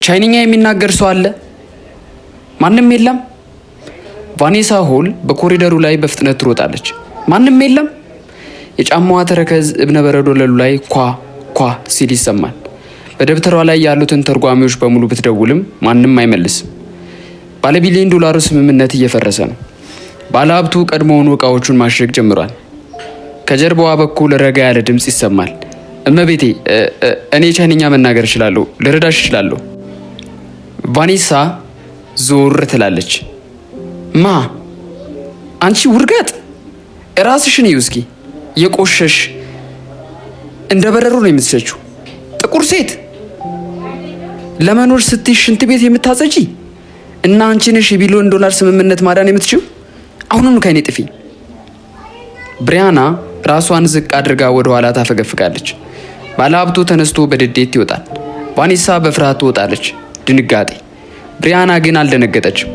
ቻይንኛ የሚናገር ሰው አለ? ማንም የለም። ቫኔሳ ሆል በኮሪደሩ ላይ በፍጥነት ትሮጣለች። ማንም የለም። የጫማዋ ተረከዝ እብነበረድ ወለሉ ላይ ኳ ኳ ሲል ይሰማል። በደብተሯ ላይ ያሉትን ተርጓሚዎች በሙሉ ብትደውልም ማንም አይመልስም። ባለቢሊዮን ዶላሩ ስምምነት እየፈረሰ ነው። ባለሀብቱ ቀድሞውኑ እቃዎቹን ማሸግ ጀምሯል። ከጀርባዋ በኩል ረጋ ያለ ድምፅ ይሰማል። እመቤቴ፣ እኔ ቻይንኛ መናገር እችላለሁ፣ ልረዳሽ እችላለሁ። ቫኔሳ ዞር ትላለች። ማ? አንቺ ውርጋጥ፣ ራስሽን እዩ እስኪ። የቆሸሽ እንደ በረሮ ነው የምትሸችው። ጥቁር ሴት ለመኖር ስትይ ሽንት ቤት የምታጸጂ እና አንቺ ነሽ የቢሊዮን ዶላር ስምምነት ማዳን የምትችይው? አሁኑኑ ከእኔ ጥፊ። ብሪያና ራሷን ዝቅ አድርጋ ወደ ኋላ ታፈገፍጋለች። ባለሀብቱ ተነስቶ በንዴት ይወጣል። ቫኔሳ በፍርሃት ትወጣለች። ድንጋጤ። ብሪያና ግን አልደነገጠችም።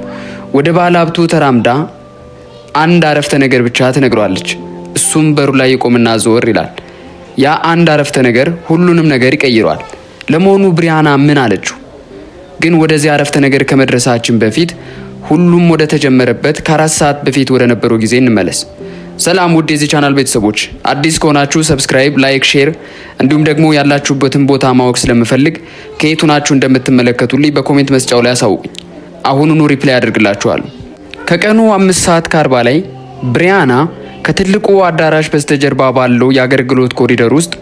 ወደ ባለሀብቱ ተራምዳ አንድ አረፍተ ነገር ብቻ ትነግረዋለች። እሱም በሩ ላይ ይቆምና ዞር ይላል። ያ አንድ አረፍተ ነገር ሁሉንም ነገር ይቀይረዋል። ለመሆኑ ብሪያና ምን አለችው? ግን ወደዚህ አረፍተ ነገር ከመድረሳችን በፊት ሁሉም ወደ ተጀመረበት ከ4 ሰዓት በፊት ወደ ነበረው ጊዜ እንመለስ። ሰላም ውድ የዚህ ቻናል ቤተሰቦች፣ አዲስ ከሆናችሁ subscribe፣ like፣ share እንዲሁም ደግሞ ያላችሁበትን ቦታ ማወቅ ስለምፈልግ ከየት ሆናችሁ እንደምትመለከቱልኝ በ comment መስጫው ላይ አሳውቁኝ። አሁኑኑ reply አደርግላችኋለሁ። ከቀኑ 5 ሰዓት ከ40 ላይ ብሪያና ከትልቁ አዳራሽ በስተጀርባ ባለው የአገልግሎት ኮሪደር ውስጥ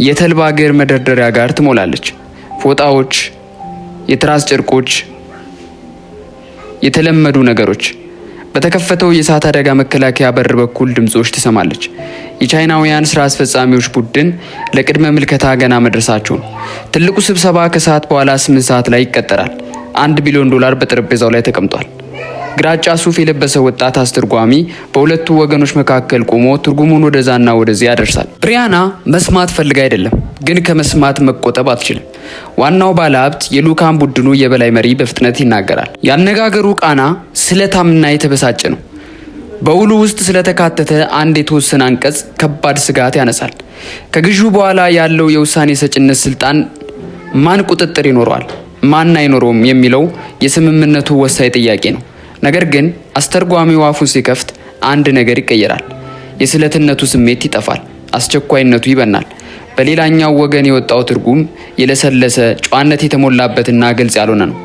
የተልባ እግር መደርደሪያ ጋር ትሞላለች። ፎጣዎች፣ የትራስ ጨርቆች፣ የተለመዱ ነገሮች። በተከፈተው የእሳት አደጋ መከላከያ በር በኩል ድምጾች ትሰማለች። የቻይናውያን ስራ አስፈጻሚዎች ቡድን ለቅድመ ምልከታ ገና መድረሳቸው ነው። ትልቁ ስብሰባ ከሰዓት በኋላ 8 ሰዓት ላይ ይቀጠራል። 1 ቢሊዮን ዶላር በጠረጴዛው ላይ ተቀምጧል። ግራጫ ሱፍ የለበሰ ወጣት አስተርጓሚ በሁለቱ ወገኖች መካከል ቆሞ ትርጉሙን ወደዛና ወደዚህ ያደርሳል። ብሪያና መስማት ፈልጋ አይደለም፣ ግን ከመስማት መቆጠብ አትችልም። ዋናው ባለሀብት የልዑካን ቡድኑ የበላይ መሪ በፍጥነት ይናገራል። ያነጋገሩ ቃና ስለታምና የተበሳጨ ነው። በውሉ ውስጥ ስለተካተተ አንድ የተወሰነ አንቀጽ ከባድ ስጋት ያነሳል። ከግዢው በኋላ ያለው የውሳኔ ሰጭነት ስልጣን ማን ቁጥጥር ይኖረዋል፣ ማን አይኖረውም የሚለው የስምምነቱ ወሳኝ ጥያቄ ነው። ነገር ግን አስተርጓሚው አፉን ሲከፍት አንድ ነገር ይቀየራል። የስለትነቱ ስሜት ይጠፋል፣ አስቸኳይነቱ ይበናል። በሌላኛው ወገን የወጣው ትርጉም የለሰለሰ፣ ጨዋነት የተሞላበትና ግልጽ ያልሆነ ነው።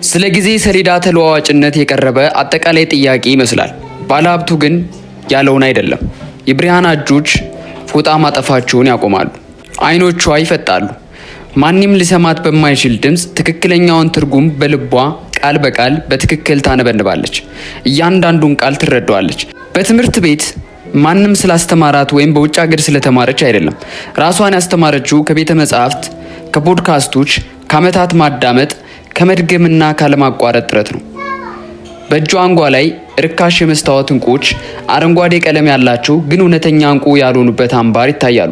ስለ ጊዜ ሰሌዳ ተለዋዋጭነት የቀረበ አጠቃላይ ጥያቄ ይመስላል። ባለሀብቱ ግን ያለውን አይደለም። የብሪያና እጆች ፎጣ ማጠፋቸውን ያቆማሉ። አይኖቿ ይፈጣሉ። ማንም ሊሰማት በማይችል ድምፅ ትክክለኛውን ትርጉም በልቧ ቃል በቃል በትክክል ታነበንባለች። እያንዳንዱን ቃል ትረዳዋለች። በትምህርት ቤት ማንም ስላስተማራት ወይም በውጭ ሀገር ስለተማረች አይደለም። ራሷን ያስተማረችው ከቤተ መጻሕፍት፣ ከፖድካስቶች፣ ከዓመታት ማዳመጥ፣ ከመድገምና ካለማቋረጥ ጥረት ነው። በእጇ አንጓ ላይ ርካሽ የመስታወት እንቁዎች አረንጓዴ ቀለም ያላቸው ግን እውነተኛ እንቁ ያልሆኑበት አምባር ይታያሉ።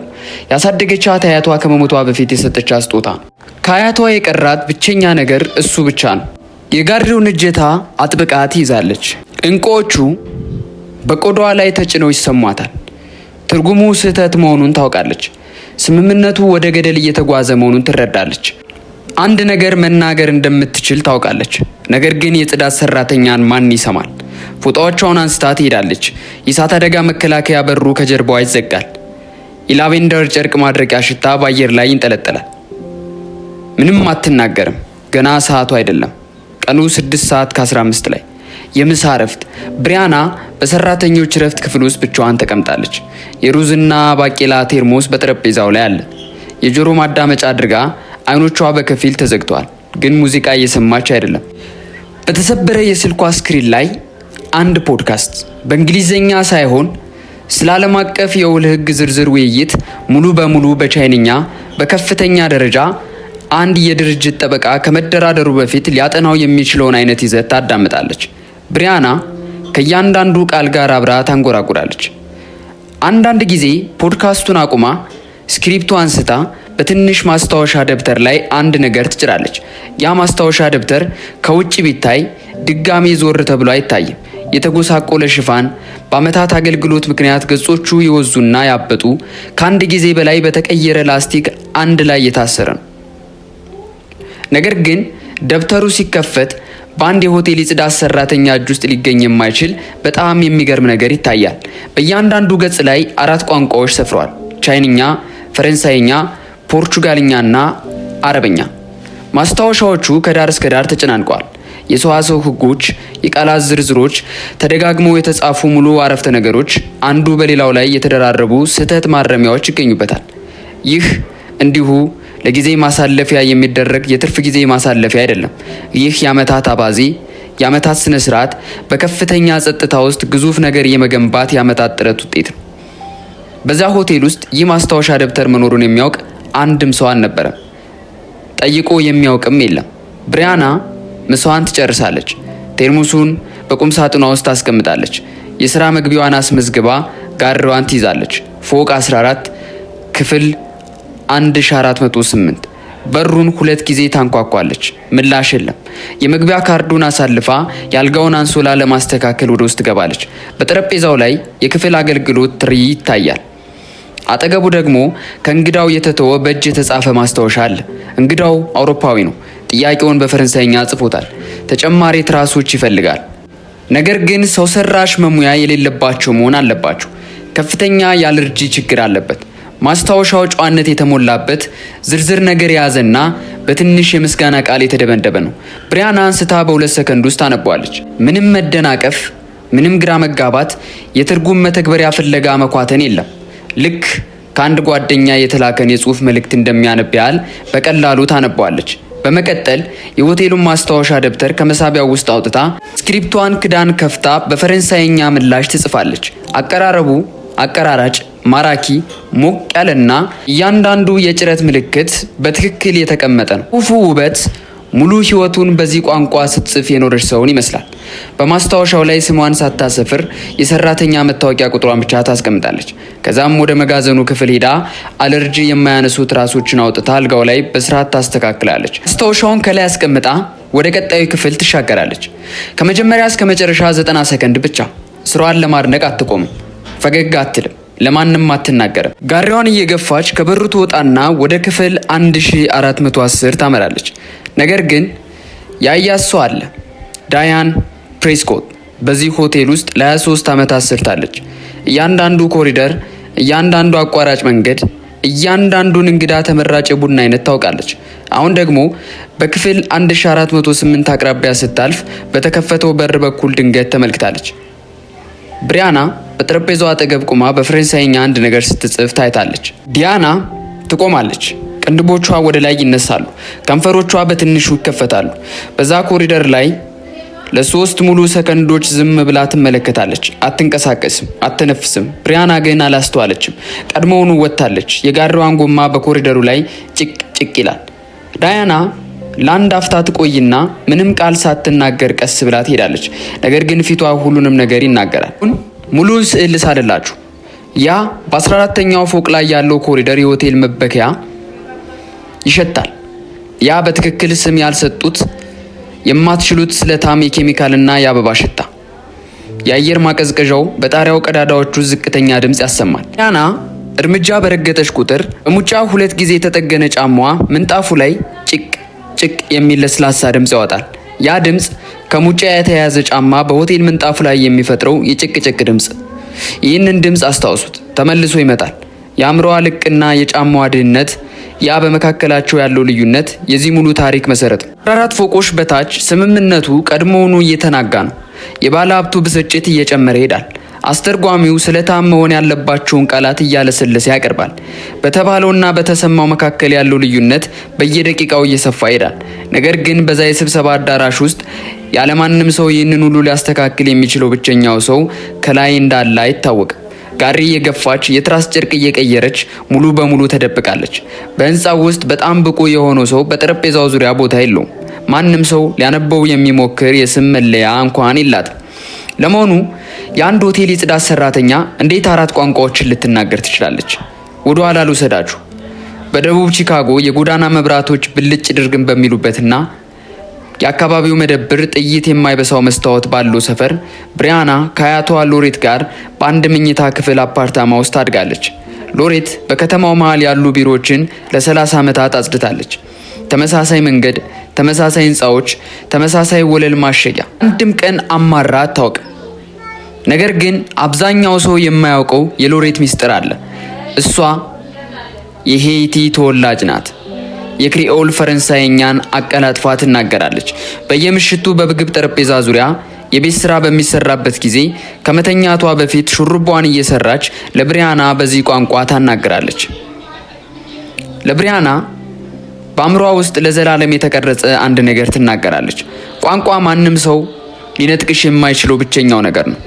ያሳደገቻት አያቷ ከመሞቷ በፊት የሰጠቻት ስጦታ ነው። ከአያቷ የቀራት ብቸኛ ነገር እሱ ብቻ ነው። የጋሪውን እጀታ አጥብቃ ትይዛለች። እንቁዎቹ በቆዳዋ ላይ ተጭነው ይሰሟታል። ትርጉሙ ስህተት መሆኑን ታውቃለች። ስምምነቱ ወደ ገደል እየተጓዘ መሆኑን ትረዳለች። አንድ ነገር መናገር እንደምትችል ታውቃለች። ነገር ግን የጽዳት ሰራተኛን ማን ይሰማል? ፎጣዎቿን አንስታ ትሄዳለች። የእሳት አደጋ መከላከያ በሩ ከጀርባዋ ይዘጋል። የላቬንደር ጨርቅ ማድረቂያ ሽታ በአየር ላይ ይንጠለጠላል። ምንም አትናገርም። ገና ሰዓቱ አይደለም። ቀኑ 6 ሰዓት ከ15 ላይ የምሳ እረፍት። ብሪያና በሰራተኞች እረፍት ክፍል ውስጥ ብቻዋን ተቀምጣለች። የሩዝና ባቄላ ቴርሞስ በጠረጴዛው ላይ አለ። የጆሮ ማዳመጫ አድርጋ አይኖቿ በከፊል ተዘግተዋል፣ ግን ሙዚቃ እየሰማች አይደለም። በተሰበረ የስልኳ screen ላይ አንድ ፖድካስት በእንግሊዝኛ ሳይሆን ስለ ዓለም አቀፍ የውል ሕግ ዝርዝር ውይይት ሙሉ በሙሉ በቻይንኛ በከፍተኛ ደረጃ አንድ የድርጅት ጠበቃ ከመደራደሩ በፊት ሊያጠናው የሚችለውን አይነት ይዘት ታዳምጣለች። ብሪያና ከእያንዳንዱ ቃል ጋር አብራ ታንጎራጉራለች። አንዳንድ ጊዜ ፖድካስቱን አቁማ ስክሪፕቶ አንስታ በትንሽ ማስታወሻ ደብተር ላይ አንድ ነገር ትጭራለች። ያ ማስታወሻ ደብተር ከውጭ ቢታይ ድጋሜ ዞር ተብሎ አይታይም። የተጎሳቆለ ሽፋን፣ በዓመታት አገልግሎት ምክንያት ገጾቹ የወዙና ያበጡ፣ ከአንድ ጊዜ በላይ በተቀየረ ላስቲክ አንድ ላይ የታሰረ ነው። ነገር ግን ደብተሩ ሲከፈት በአንድ የሆቴል የጽዳት ሰራተኛ እጅ ውስጥ ሊገኝ የማይችል በጣም የሚገርም ነገር ይታያል። በእያንዳንዱ ገጽ ላይ አራት ቋንቋዎች ሰፍረዋል፦ ቻይንኛ፣ ፈረንሳይኛ፣ ፖርቹጋልኛና አረበኛ። ማስታወሻዎቹ ከዳር እስከ ዳር ተጨናንቀዋል። የሰዋሰው ሕጎች፣ የቃላት ዝርዝሮች፣ ተደጋግመው የተጻፉ ሙሉ አረፍተ ነገሮች፣ አንዱ በሌላው ላይ የተደራረቡ ስህተት ማረሚያዎች ይገኙበታል። ይህ እንዲሁ ለጊዜ ማሳለፊያ የሚደረግ የትርፍ ጊዜ ማሳለፊያ አይደለም። ይህ የዓመታት አባዜ፣ የዓመታት ስነ ስርዓት፣ በከፍተኛ ጸጥታ ውስጥ ግዙፍ ነገር የመገንባት የዓመታት ጥረት ውጤት ነው። በዛ ሆቴል ውስጥ ይህ ማስታወሻ ደብተር መኖሩን የሚያውቅ አንድም ሰው አልነበረም። ጠይቆ የሚያውቅም የለም። ብሪያና ምሳዋን ትጨርሳለች። ቴርሙሱን በቁም ሳጥኗ ውስጥ ታስቀምጣለች። የሥራ መግቢያዋን አስመዝግባ ጋሪዋን ትይዛለች። ፎቅ 14፣ ክፍል 1408። በሩን ሁለት ጊዜ ታንኳኳለች። ምላሽ የለም። የመግቢያ ካርዱን አሳልፋ የአልጋውን አንሶላ ለማስተካከል ወደ ውስጥ ትገባለች። በጠረጴዛው ላይ የክፍል አገልግሎት ትሪ ይታያል። አጠገቡ ደግሞ ከእንግዳው የተተወ በእጅ የተጻፈ ማስታወሻ አለ። እንግዳው አውሮፓዊ ነው። ጥያቄውን በፈረንሳይኛ ጽፎታል። ተጨማሪ ትራሶች ይፈልጋል። ነገር ግን ሰው ሰራሽ መሙያ የሌለባቸው መሆን አለባቸው። ከፍተኛ የአለርጂ ችግር አለበት። ማስታወሻው ጨዋነት የተሞላበት፣ ዝርዝር ነገር የያዘና በትንሽ የምስጋና ቃል የተደመደመ ነው። ብሪያና አንስታ በ2 ሰከንድ ውስጥ ታነበዋለች። ምንም መደናቀፍ፣ ምንም ግራ መጋባት፣ የትርጉም መተግበሪያ ፍለጋ መኳተን የለም። ልክ ከአንድ ጓደኛ የተላከን የጽሁፍ መልእክት እንደሚያነብ ያህል በቀላሉ ታነበዋለች። በመቀጠል የሆቴሉን ማስታወሻ ደብተር ከመሳቢያው ውስጥ አውጥታ ስክሪፕቷን ክዳን ከፍታ በፈረንሳይኛ ምላሽ ትጽፋለች። አቀራረቡ አቀራራጭ፣ ማራኪ፣ ሞቅ ያለና እያንዳንዱ የጭረት ምልክት በትክክል የተቀመጠ ነው። ጽሁፉ ውበት ሙሉ ሕይወቱን በዚህ ቋንቋ ስትጽፍ የኖረች ሰውን ይመስላል። በማስታወሻው ላይ ስሟን ሳታሰፍር የሰራተኛ መታወቂያ ቁጥሯን ብቻ ታስቀምጣለች። ከዛም ወደ መጋዘኑ ክፍል ሄዳ አለርጂ የማያነሱ ትራሶችን አውጥታ አልጋው ላይ በስርዓት ታስተካክላለች። ማስታወሻውን ከላይ አስቀምጣ ወደ ቀጣዩ ክፍል ትሻገራለች። ከመጀመሪያ እስከ መጨረሻ 90 ሰከንድ ብቻ። ስራዋን ለማድነቅ አትቆምም፣ ፈገግ አትልም፣ ለማንም አትናገርም። ጋሪዋን እየገፋች ከበሩ ትወጣና ወደ ክፍል 1410 ታመራለች። ነገር ግን ያያት ሰው አለ። ዳያን ፕሬስኮት በዚህ ሆቴል ውስጥ ለ23 ዓመታት ሰርታለች። እያንዳንዱ ኮሪደር፣ እያንዳንዱ አቋራጭ መንገድ፣ እያንዳንዱን እንግዳ ተመራጭ የቡና አይነት ታውቃለች። አሁን ደግሞ በክፍል 1408 አቅራቢያ ስታልፍ በተከፈተው በር በኩል ድንገት ተመልክታለች። ብሪያና በጠረጴዛው አጠገብ ቆማ በፈረንሳይኛ አንድ ነገር ስትጽፍ ታይታለች። ዲያና ትቆማለች። ቅንድቦቿ ወደ ላይ ይነሳሉ፣ ከንፈሮቿ በትንሹ ይከፈታሉ። በዛ ኮሪደር ላይ ለ3 ሙሉ ሰከንዶች ዝም ብላ ትመለከታለች። አትንቀሳቀስም፣ አትተነፍስም። ብሪያና ግን አላስተዋለችም። ቀድሞውኑ ወጥታለች። የጋሪዋን ጎማ በኮሪደሩ ላይ ጭቅ ጭቅ ይላል። ዳያና ለአንድ አፍታ ትቆይና ምንም ቃል ሳትናገር ቀስ ብላ ትሄዳለች። ነገር ግን ፊቷ ሁሉንም ነገር ይናገራል። ሙሉውን ስዕል ልሳልላችሁ። ያ በ14ተኛው ፎቅ ላይ ያለው ኮሪደር የሆቴል መበከያ ይሸታል። ያ በትክክል ስም ያልሰጡት የማትችሉት ስለታም የኬሚካልና የአበባ ሽታ። የአየር ማቀዝቀዣው በጣሪያው ቀዳዳዎቹ ዝቅተኛ ድምፅ ያሰማል። ዳያና እርምጃ በረገጠች ቁጥር በሙጫ ሁለት ጊዜ የተጠገነ ጫማዋ ምንጣፉ ላይ ጭቅ ጭቅ የሚል ለስላሳ ድምፅ ያወጣል። ያ ድምፅ ከሙጫ የተያያዘ ጫማ በሆቴል ምንጣፉ ላይ የሚፈጥረው የጭቅ ጭቅ ድምፅ። ይህንን ድምፅ አስታውሱት፣ ተመልሶ ይመጣል። የአእምሮዋ ልቅና የጫማዋ ድህነት፣ ያ በመካከላቸው ያለው ልዩነት የዚህ ሙሉ ታሪክ መሰረት ነው። አራት ፎቆች በታች ስምምነቱ ቀድሞውኑ እየተናጋ ነው። የባለ ሀብቱ ብስጭት እየጨመረ ይሄዳል። አስተርጓሚው ስለታም መሆን ያለባቸውን ቃላት እያለሰለሰ ያቀርባል። በተባለውና በተሰማው መካከል ያለው ልዩነት በየደቂቃው እየሰፋ ይሄዳል። ነገር ግን በዛ የስብሰባ አዳራሽ ውስጥ ያለማንም ሰው ይህንን ሁሉ ሊያስተካክል የሚችለው ብቸኛው ሰው ከላይ እንዳለ አይታወቅም። ጋሪ እየገፋች፣ የትራስ ጨርቅ እየቀየረች ሙሉ በሙሉ ተደብቃለች። በህንፃው ውስጥ በጣም ብቁ የሆነው ሰው በጠረጴዛው ዙሪያ ቦታ የለውም። ማንም ሰው ሊያነበው የሚሞክር የስም መለያ እንኳን የላትም። ለመሆኑ የአንድ ሆቴል የጽዳት ሰራተኛ እንዴት አራት ቋንቋዎችን ልትናገር ትችላለች? ወደ ኋላ ልውሰዳችሁ። በደቡብ ቺካጎ የጎዳና መብራቶች ብልጭ ድርግም በሚሉበትና የአካባቢው መደብር ጥይት የማይበሳው መስታወት ባለው ሰፈር ብሪያና ከአያቷ ሎሬት ጋር በአንድ መኝታ ክፍል አፓርታማ ውስጥ አድጋለች። ሎሬት በከተማው መሃል ያሉ ቢሮዎችን ለ30 ዓመታት አጽድታለች። ተመሳሳይ መንገድ፣ ተመሳሳይ ህንፃዎች፣ ተመሳሳይ ወለል ማሸጊያ። አንድም ቀን አማራ አታውቅም። ነገር ግን አብዛኛው ሰው የማያውቀው የሎሬት ሚስጥር አለ። እሷ የሄይቲ ተወላጅ ናት። የክሪኦል ፈረንሳይኛን አቀላጥፋ ትናገራለች። በየምሽቱ በምግብ ጠረጴዛ ዙሪያ የቤት ስራ በሚሰራበት ጊዜ ከመተኛቷ በፊት ሹሩባዋን እየሰራች ለብሪያና በዚህ ቋንቋ ታናግራለች። ለብሪያና በአእምሯ ውስጥ ለዘላለም የተቀረጸ አንድ ነገር ትናገራለች። ቋንቋ ማንም ሰው ሊነጥቅሽ የማይችለው ብቸኛው ነገር ነው።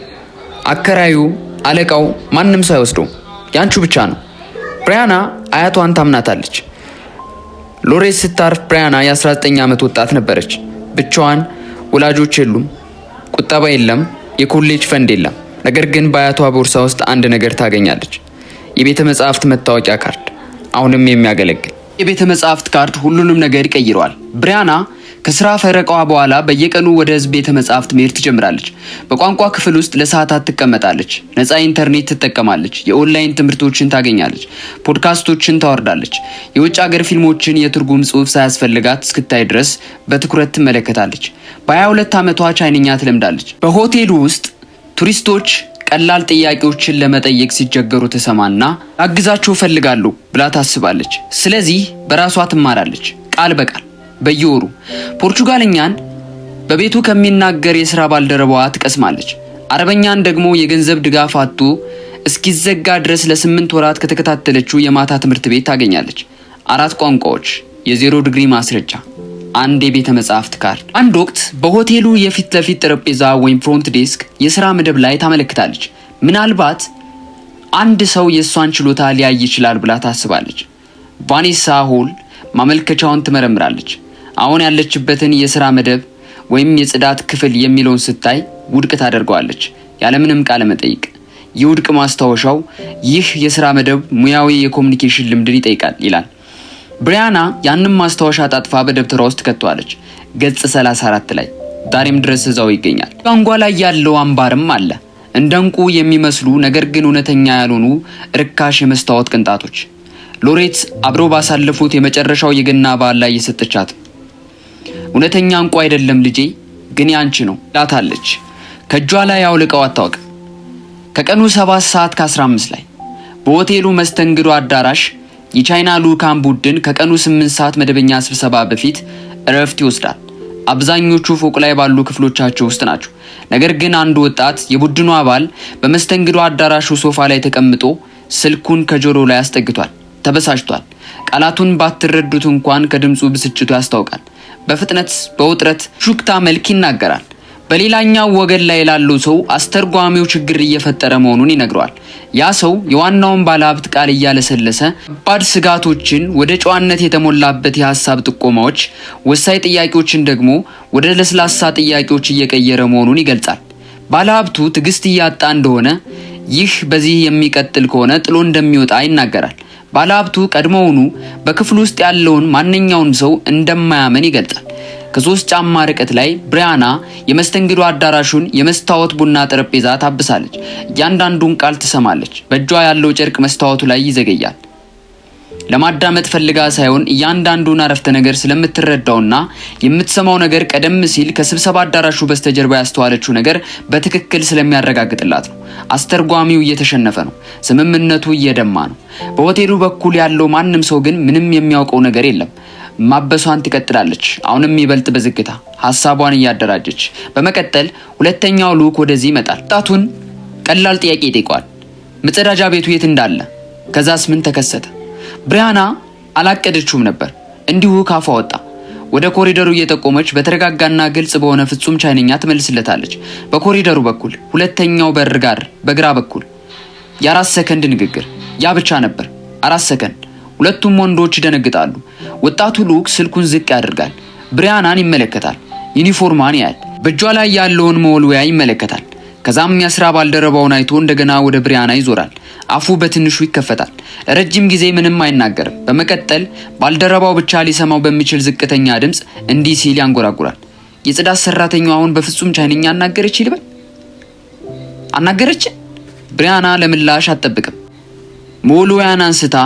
አከራዩ፣ አለቃው፣ ማንም ሰው አይወስደውም። ያንቹ ብቻ ነው። ብሪያና አያቷን ታምናታለች። ሎሬት ስታርፍ ብሪያና የ19 ዓመት ወጣት ነበረች። ብቻዋን፣ ወላጆች የሉም፣ ቁጠባ የለም፣ የኮሌጅ ፈንድ የለም። ነገር ግን በአያቷ ቦርሳ ውስጥ አንድ ነገር ታገኛለች። የቤተ መጻሕፍት መታወቂያ ካርድ፣ አሁንም የሚያገለግል የቤተ መጻሕፍት ካርድ ሁሉንም ነገር ይቀይረዋል። ብሪያና ከስራ ፈረቃዋ በኋላ በየቀኑ ወደ ህዝብ ቤተ መጻሕፍት መሄድ ትጀምራለች። በቋንቋ ክፍል ውስጥ ለሰዓታት ትቀመጣለች። ነፃ ኢንተርኔት ትጠቀማለች። የኦንላይን ትምህርቶችን ታገኛለች። ፖድካስቶችን ታወርዳለች። የውጭ ሀገር ፊልሞችን የትርጉም ጽሑፍ ሳያስፈልጋት እስክታይ ድረስ በትኩረት ትመለከታለች። በ22 ዓመቷ ቻይንኛ ትለምዳለች። በሆቴሉ ውስጥ ቱሪስቶች ቀላል ጥያቄዎችን ለመጠየቅ ሲቸገሩ ትሰማና አግዛቸው እፈልጋለሁ ብላ ታስባለች። ስለዚህ በራሷ ትማራለች፣ ቃል በቃል በየወሩ ፖርቹጋልኛን በቤቱ ከሚናገር የስራ ባልደረባዋ ትቀስማለች። አረበኛን ደግሞ የገንዘብ ድጋፍ አጥቶ እስኪዘጋ ድረስ ለ8 ወራት ከተከታተለችው የማታ ትምህርት ቤት ታገኛለች። አራት ቋንቋዎች፣ የዜሮ ዲግሪ ማስረጃ፣ አንድ የቤተ መጻሕፍት ካርድ። አንድ ወቅት በሆቴሉ የፊት ለፊት ጠረጴዛ ወይም front desk የስራ መደብ ላይ ታመለክታለች። ምናልባት አንድ ሰው የእሷን ችሎታ ሊያይ ይችላል ብላ ታስባለች። ቫኔሳ ሆል ማመልከቻውን ትመረምራለች። አሁን ያለችበትን የስራ መደብ ወይም የጽዳት ክፍል የሚለውን ስታይ ውድቅ ታደርገዋለች፣ ያለምንም ቃለ መጠይቅ። የውድቅ ማስታወሻው ይህ የስራ መደብ ሙያዊ የ communication ልምድን ይጠይቃል ይላል። ብሪያና ያንን ማስታወሻ ጣጥፋ በደብተሯ ውስጥ ከቷለች። ገጽ 34 ላይ ዛሬም ድረስ እዛው ይገኛል። አንጓ ላይ ያለው አምባርም አለ። እንደ እንቁ የሚመስሉ ነገር ግን እውነተኛ ያልሆኑ ርካሽ የመስታወት ቅንጣቶች ሎሬት አብረው ባሳለፉት የመጨረሻው የገና በዓል ላይ የሰጠቻት። እውነተኛ እንቁ አይደለም ልጄ፣ ግን ያንቺ ነው ላታለች። ከእጇ ላይ አውልቀው አታውቅም። ከቀኑ 7 ሰዓት ከ15 ላይ በሆቴሉ መስተንግዶ አዳራሽ የቻይና ልዑካን ቡድን ከቀኑ 8 ሰዓት መደበኛ ስብሰባ በፊት እረፍት ይወስዳል። አብዛኞቹ ፎቅ ላይ ባሉ ክፍሎቻቸው ውስጥ ናቸው። ነገር ግን አንዱ ወጣት የቡድኑ አባል በመስተንግዶ አዳራሹ ሶፋ ላይ ተቀምጦ ስልኩን ከጆሮው ላይ አስጠግቷል። ተበሳጭቷል። ቃላቱን ባትረዱት እንኳን ከድምፁ ብስጭቱ ያስታውቃል። በፍጥነት በውጥረት ሹክታ መልክ ይናገራል። በሌላኛው ወገን ላይ ላለው ሰው አስተርጓሚው ችግር እየፈጠረ መሆኑን ይነግረዋል። ያ ሰው የዋናውን ባለሀብት ቃል እያለሰለሰ ከባድ ስጋቶችን ወደ ጨዋነት የተሞላበት የሀሳብ ጥቆማዎች፣ ወሳኝ ጥያቄዎችን ደግሞ ወደ ለስላሳ ጥያቄዎች እየቀየረ መሆኑን ይገልጻል። ባለሀብቱ ትዕግስት እያጣ እንደሆነ፣ ይህ በዚህ የሚቀጥል ከሆነ ጥሎ እንደሚወጣ ይናገራል። ባለሀብቱ ቀድሞውኑ በክፍሉ ውስጥ ያለውን ማንኛውንም ሰው እንደማያምን ይገልጻል። ከ3 ጫማ ርቀት ላይ ብሪያና የመስተንግዶ አዳራሹን የመስታወት ቡና ጠረጴዛ ታብሳለች። እያንዳንዱን ቃል ትሰማለች። በእጇ ያለው ጨርቅ መስታወቱ ላይ ይዘገያል። ለማዳመጥ ፈልጋ ሳይሆን እያንዳንዱን አረፍተ ነገር ስለምትረዳውና የምትሰማው ነገር ቀደም ሲል ከስብሰባ አዳራሹ በስተጀርባ ያስተዋለችው ነገር በትክክል ስለሚያረጋግጥላት ነው። አስተርጓሚው እየተሸነፈ ነው። ስምምነቱ እየደማ ነው። በሆቴሉ በኩል ያለው ማንም ሰው ግን ምንም የሚያውቀው ነገር የለም። ማበሷን ትቀጥላለች። አሁንም ይበልጥ በዝግታ ሀሳቧን እያደራጀች። በመቀጠል ሁለተኛው ልዑክ ወደዚህ ይመጣል። ወጣቱን ቀላል ጥያቄ ይጠይቀዋል። መጸዳጃ ቤቱ የት እንዳለ። ከዛስ ምን ተከሰተ? ብሪያና አላቀደችውም ነበር። እንዲሁ ካፏ ወጣ። ወደ ኮሪደሩ እየጠቆመች በተረጋጋና ግልጽ በሆነ ፍጹም ቻይንኛ ትመልስለታለች። በኮሪደሩ በኩል ሁለተኛው በር ጋር በግራ በኩል። የ4 ሰከንድ ንግግር። ያ ብቻ ነበር። 4 ሰከንድ። ሁለቱም ወንዶች ይደነግጣሉ። ወጣቱ ልዑክ ስልኩን ዝቅ ያደርጋል። ብሪያናን ይመለከታል። ዩኒፎርሟን ያያል። በእጇ ላይ ያለውን መወልወያ ይመለከታል። ከዛም የስራ ባልደረባውን አይቶ እንደገና ወደ ብሪያና ይዞራል። አፉ በትንሹ ይከፈታል። ለረጅም ጊዜ ምንም አይናገርም። በመቀጠል ባልደረባው ብቻ ሊሰማው በሚችል ዝቅተኛ ድምፅ እንዲህ ሲል ያንጎራጉራል። የጽዳት ሰራተኛው አሁን በፍጹም ቻይንኛ አናገረች ይልበል አናገረች። ብሪያና ለምላሽ አትጠብቅም። መወልወያን አንስታ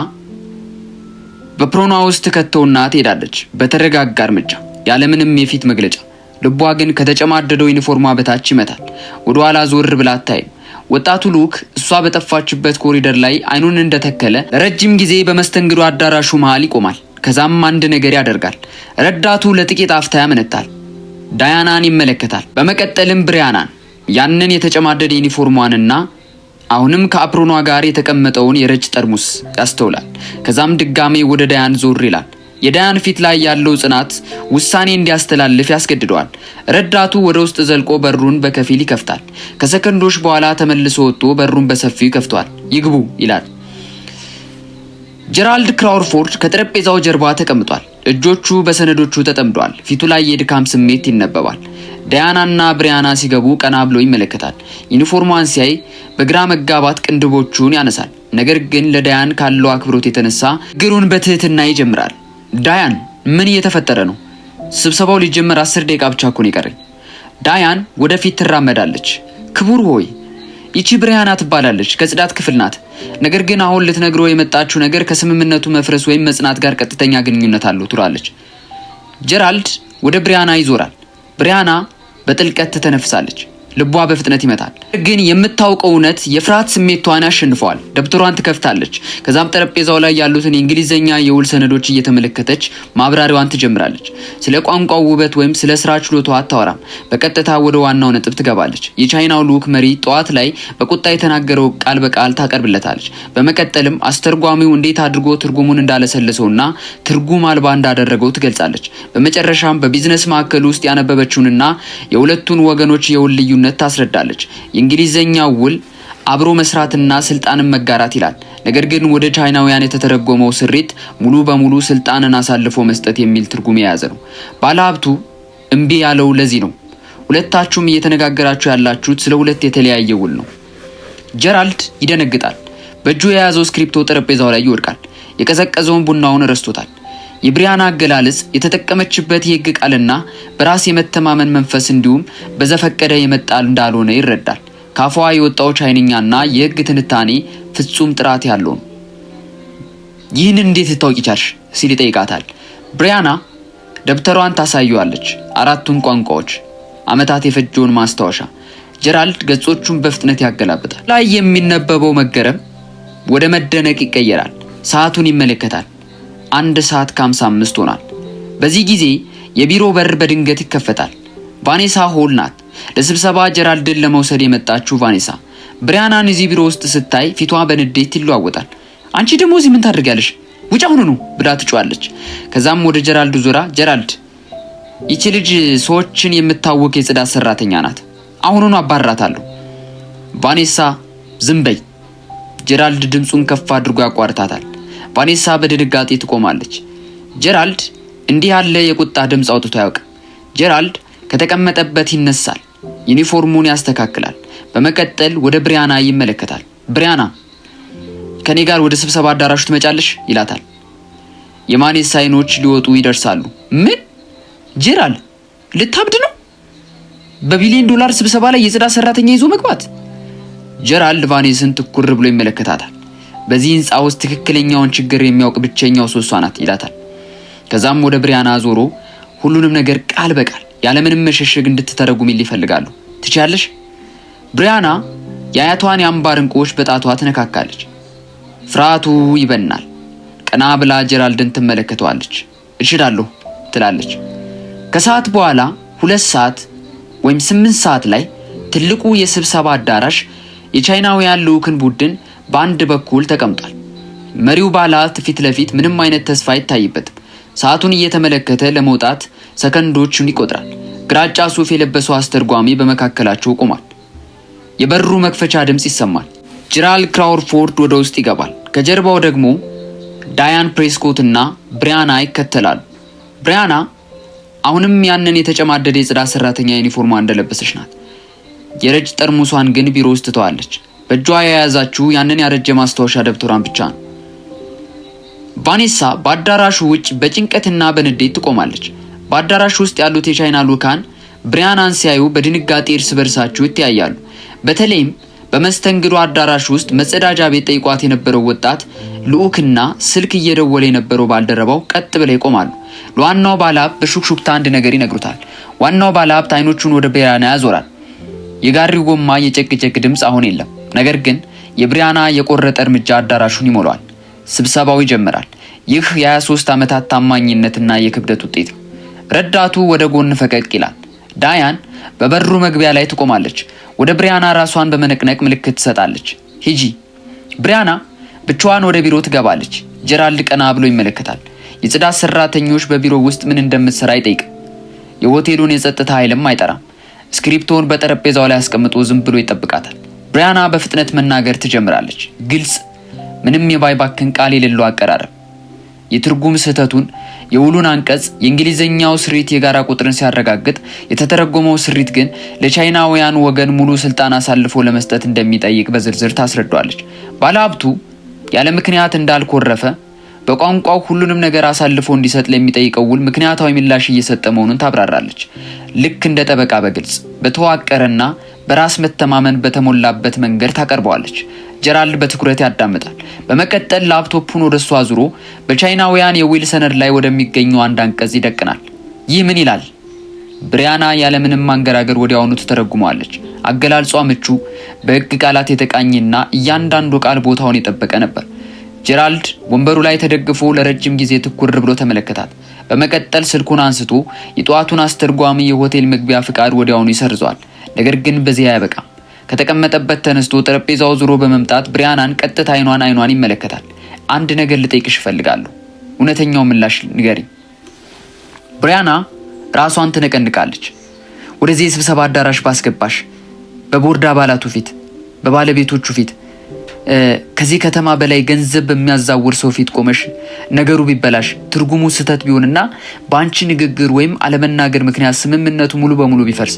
በአፕሮኗ ውስጥ ትከተውና ትሄዳለች፣ በተረጋጋ እርምጃ፣ ያለምንም የፊት መግለጫ። ልቧ ግን ከተጨማደደው ዩኒፎርሟ በታች ይመታል። ወደ ኋላ ዞር ብላ አታይም። ወጣቱ ልዑክ እሷ በጠፋችበት ኮሪደር ላይ አይኑን እንደተከለ ለረጅም ጊዜ በመስተንግዶ አዳራሹ መሃል ይቆማል። ከዛም አንድ ነገር ያደርጋል። ረዳቱ ለጥቂት አፍታ ያመነታል። ዳያናን ይመለከታል። በመቀጠልም ብሪያናን፣ ያንን የተጨማደደ ዩኒፎርሟንና አሁንም ከአፕሮኗ ጋር የተቀመጠውን የረጭ ጠርሙስ ያስተውላል። ከዛም ድጋሜ ወደ ዳያን ዞር ይላል። የዳያን ፊት ላይ ያለው ጽናት ውሳኔ እንዲያስተላልፍ ያስገድደዋል። ረዳቱ ወደ ውስጥ ዘልቆ በሩን በከፊል ይከፍታል። ከሰከንዶች በኋላ ተመልሶ ወጥቶ በሩን በሰፊው ይከፍተዋል። ይግቡ ይላል። ጀራልድ ክራውፎርድ ከጠረጴዛው ጀርባ ተቀምጧል። እጆቹ በሰነዶቹ ተጠምደዋል። ፊቱ ላይ የድካም ስሜት ይነበባል። ዳያናና ብሪያና ሲገቡ ቀና ብሎ ይመለከታል። ዩኒፎርሟን ሲያይ በግራ መጋባት ቅንድቦቹን ያነሳል። ነገር ግን ለዳያን ካለው አክብሮት የተነሳ ንግግሩን በትህትና ይጀምራል። ዳያን፣ ምን እየተፈጠረ ነው? ስብሰባው ሊጀመር 10 ደቂቃ ብቻ እኮ ነው የቀረኝ። ዳያን ወደፊት ትራመዳለች። ክቡር ሆይ፣ ይቺ ብሪያና ትባላለች፣ ከጽዳት ክፍል ናት። ነገር ግን አሁን ልትነግረው የመጣችው ነገር ከስምምነቱ መፍረስ ወይም መጽናት ጋር ቀጥተኛ ግንኙነት አለው ትላለች። ጀራልድ ወደ ብሪያና ይዞራል። ብሪያና በጥልቀት ትተነፍሳለች። ልቧ በፍጥነት ይመታል። ግን የምታውቀው እውነት የፍርሃት ስሜቷን ያሸንፈዋል። ደብተሯን ትከፍታለች። ከዛም ጠረጴዛው ላይ ያሉትን የእንግሊዝኛ የውል ሰነዶች እየተመለከተች ማብራሪያዋን ትጀምራለች። ስለ ቋንቋው ውበት ወይም ስለ ስራ ችሎታዋ አታወራም። በቀጥታ ወደ ዋናው ነጥብ ትገባለች። የቻይናው ልዑክ መሪ ጠዋት ላይ በቁጣ የተናገረው ቃል በቃል ታቀርብለታለች። በመቀጠልም አስተርጓሚው እንዴት አድርጎ ትርጉሙን እንዳለሰለሰውና ትርጉም አልባ እንዳደረገው ትገልጻለች። በመጨረሻም በቢዝነስ ማዕከል ውስጥ ያነበበችውንና የሁለቱን ወገኖች የውል ልዩነት ታስረዳለች። የእንግሊዝኛው ውል አብሮ መስራትና ስልጣንን መጋራት ይላል። ነገር ግን ወደ ቻይናውያን የተተረጎመው ስሪት ሙሉ በሙሉ ስልጣንን አሳልፎ መስጠት የሚል ትርጉም የያዘ ነው። ባለሀብቱ እምቢ ያለው ለዚህ ነው። ሁለታችሁም እየተነጋገራችሁ ያላችሁት ስለ ሁለት የተለያየ ውል ነው። ጀራልድ ይደነግጣል። በእጁ የያዘው እስክሪፕቶ ጠረጴዛው ላይ ይወድቃል። የቀዘቀዘውን ቡናውን ረስቶታል። የብሪያና አገላለጽ፣ የተጠቀመችበት የህግ ቃልና በራስ የመተማመን መንፈስ እንዲሁም በዘፈቀደ የመጣ እንዳልሆነ ይረዳል። ካፏ የወጣው ቻይንኛና የህግ ትንታኔ ፍጹም ጥራት ያለው ነው። ይህንን እንዴት ልታውቂ ቻልሽ? ሲል ይጠይቃታል። ብሪያና ደብተሯን ታሳየዋለች። አራቱን ቋንቋዎች፣ ዓመታት የፈጀውን ማስታወሻ። ጀራልድ ገጾቹን በፍጥነት ያገላብጣል። ላይ የሚነበበው መገረም ወደ መደነቅ ይቀየራል። ሰዓቱን ይመለከታል። 1 ሰዓት ከ55 ሆኗል። በዚህ ጊዜ የቢሮ በር በድንገት ይከፈታል። ቫኔሳ ሆል ናት። ለስብሰባ ጀራልድን ለመውሰድ የመጣችው ቫኔሳ ብሪያናን እዚህ ቢሮ ውስጥ ስታይ ፊቷ በንዴት ይለዋወጣል። አንቺ ደግሞ እዚህ ምን ታደርጊያለሽ? ውጭ አሁኑኑ ብላ ትጮኻለች። ከዛም ወደ ጀራልድ ዞራ ጀራልድ፣ ይቺ ልጅ ሰዎችን የምታውክ የጽዳት ሰራተኛ ናት። አሁኑኑ አባርራታለሁ። ቫኔሳ ዝም በይ። ጀራልድ ድምፁን ከፍ አድርጎ ያቋርጣታል። ቫኔሳ በድንጋጤ ትቆማለች። ጀራልድ እንዲህ ያለ የቁጣ ድምፅ አውጥቶ አያውቅም። ጀራልድ ከተቀመጠበት ይነሳል። ዩኒፎርሙን ያስተካክላል። በመቀጠል ወደ ብሪያና ይመለከታል። ብሪያና፣ ከኔ ጋር ወደ ስብሰባ አዳራሹ ትመጫለሽ ይላታል። የቫኔሳ አይኖች ሊወጡ ይደርሳሉ። ምን? ጀራልድ፣ ልታብድ ነው? በቢሊዮን ዶላር ስብሰባ ላይ የጽዳት ሰራተኛ ይዞ መግባት? ጀራልድ ቫኔሳን ትኩር ብሎ ይመለከታታል። በዚህ ህንፃ ውስጥ ትክክለኛውን ችግር የሚያውቅ ብቸኛው ሰው እሷ ናት ይላታል። ከዛም ወደ ብሪያና ዞሮ ሁሉንም ነገር ቃል በቃል ያለምንም መሸሸግ እንድትተረጉሚልኝ እፈልጋለሁ። ትችያለሽ? ብሪያና የአያቷን የአምባር ዕንቁዎች በጣቷ ትነካካለች። ፍርሃቱ ይበናል። ቀና ብላ ጀራልድን ትመለከተዋለች። እችላለሁ ትላለች። ከሰዓት በኋላ 2 ሰዓት ወይም 8 ሰዓት ላይ ትልቁ የስብሰባ አዳራሽ የቻይናውያን ልዑክን ቡድን በአንድ በኩል ተቀምጧል። መሪው ባለሀብት ፊት ለፊት ምንም አይነት ተስፋ አይታይበትም። ሰዓቱን እየተመለከተ ለመውጣት ሰከንዶችን ይቆጥራል። ግራጫ ሱፍ የለበሰው አስተርጓሚ በመካከላቸው ቆሟል። የበሩ መክፈቻ ድምፅ ይሰማል። ጀራልድ ክራውፎርድ ወደ ውስጥ ይገባል። ከጀርባው ደግሞ ዳያን ፕሬስኮት እና ብሪያና ይከተላሉ። ብሪያና አሁንም ያንን የተጨማደደ የጽዳት ሰራተኛ ዩኒፎርሟ እንደለበሰች ናት። የረጅ ጠርሙሷን ግን ቢሮ ውስጥ ትተዋለች። በእጇ የያዛችው ያንን ያረጀ ማስታወሻ ደብተሯን ብቻ ነው። ቫኔሳ በአዳራሹ ውጭ በጭንቀትና በንዴት ትቆማለች። በአዳራሹ ውስጥ ያሉት የቻይና ልዑካን ብሪያናን ሲያዩ በድንጋጤ እርስ በርሳቸው ይተያያሉ። በተለይም በመስተንግዶ አዳራሽ ውስጥ መጸዳጃ ቤት ጠይቋት የነበረው ወጣት ልዑክና ስልክ እየደወለ የነበረው ባልደረባው ቀጥ ብለው ይቆማሉ። ለዋናው ባለሀብት በሹክሹክታ አንድ ነገር ይነግሩታል። ዋናው ባለሀብት አይኖቹን ወደ ብሪያና ያዞራል። የጋሪው ጎማ የጨቅጨቅ ድምፅ አሁን የለም። ነገር ግን የብሪያና የቆረጠ እርምጃ አዳራሹን ይሞላዋል። ስብሰባው ይጀምራል። ይህ የ23 ዓመታት ታማኝነትና የክብደት ውጤት ነው። ረዳቱ ወደ ጎን ፈቀቅ ይላል። ዳያን በበሩ መግቢያ ላይ ትቆማለች። ወደ ብሪያና ራሷን በመነቅነቅ ምልክት ትሰጣለች። ሂጂ። ብሪያና ብቻዋን ወደ ቢሮ ትገባለች። ጀራልድ ቀና ብሎ ይመለከታል። የጽዳት ሰራተኞች በቢሮ ውስጥ ምን እንደምትሰራ አይጠይቅም። የሆቴሉን የጸጥታ ኃይልም አይጠራም። እስክሪፕቶውን በጠረጴዛው ላይ አስቀምጦ ዝም ብሎ ይጠብቃታል። ብሪያና በፍጥነት መናገር ትጀምራለች። ግልጽ፣ ምንም የባይባክን ቃል የሌለው አቀራረብ። የትርጉም ስህተቱን፣ የውሉን አንቀጽ፣ የእንግሊዝኛው ስሪት የጋራ ቁጥርን ሲያረጋግጥ፣ የተተረጎመው ስሪት ግን ለቻይናውያን ወገን ሙሉ ስልጣን አሳልፎ ለመስጠት እንደሚጠይቅ በዝርዝር ታስረዷለች። ባለሀብቱ ያለ ምክንያት እንዳልኮረፈ በቋንቋው ሁሉንም ነገር አሳልፎ እንዲሰጥ ለሚጠይቀው ውል ምክንያታዊ ምላሽ እየሰጠ መሆኑን ታብራራለች። ልክ እንደ ጠበቃ በግልጽ በተዋቀረና በራስ መተማመን በተሞላበት መንገድ ታቀርበዋለች። ጀራልድ በትኩረት ያዳምጣል። በመቀጠል ላፕቶፑን ወደ እሷ አዙሮ በቻይናውያን የውል ሰነድ ላይ ወደሚገኘው አንድ አንቀጽ ይደቅናል። ይህ ምን ይላል? ብሪያና ያለምንም ማንገራገር ወዲያውኑ ትተረጉመዋለች። አገላልጿ ምቹ፣ በሕግ ቃላት የተቃኘና እያንዳንዱ ቃል ቦታውን የጠበቀ ነበር። ጀራልድ ወንበሩ ላይ ተደግፎ ለረጅም ጊዜ ትኩር ብሎ ተመለከታት። በመቀጠል ስልኩን አንስቶ የጠዋቱን አስተርጓሚ የሆቴል መግቢያ ፍቃድ ወዲያውኑ ይሰርዘዋል። ነገር ግን በዚህ አያበቃም። ከተቀመጠበት ተነስቶ ጠረጴዛው ዙሮ በመምጣት ብሪያናን ቀጥታ አይኗን አይኗን ይመለከታል። አንድ ነገር ልጠይቅሽ እፈልጋለሁ፣ እውነተኛው ምላሽ ንገሪኝ። ብሪያና ራሷን ትነቀንቃለች። ወደዚህ የስብሰባ አዳራሽ ባስገባሽ፣ በቦርድ አባላቱ ፊት፣ በባለቤቶቹ ፊት፣ ከዚህ ከተማ በላይ ገንዘብ በሚያዛውር ሰው ፊት ቆመሽ ነገሩ ቢበላሽ፣ ትርጉሙ ስህተት ቢሆንና በአንቺ ንግግር ወይም አለመናገር ምክንያት ስምምነቱ ሙሉ በሙሉ ቢፈርስ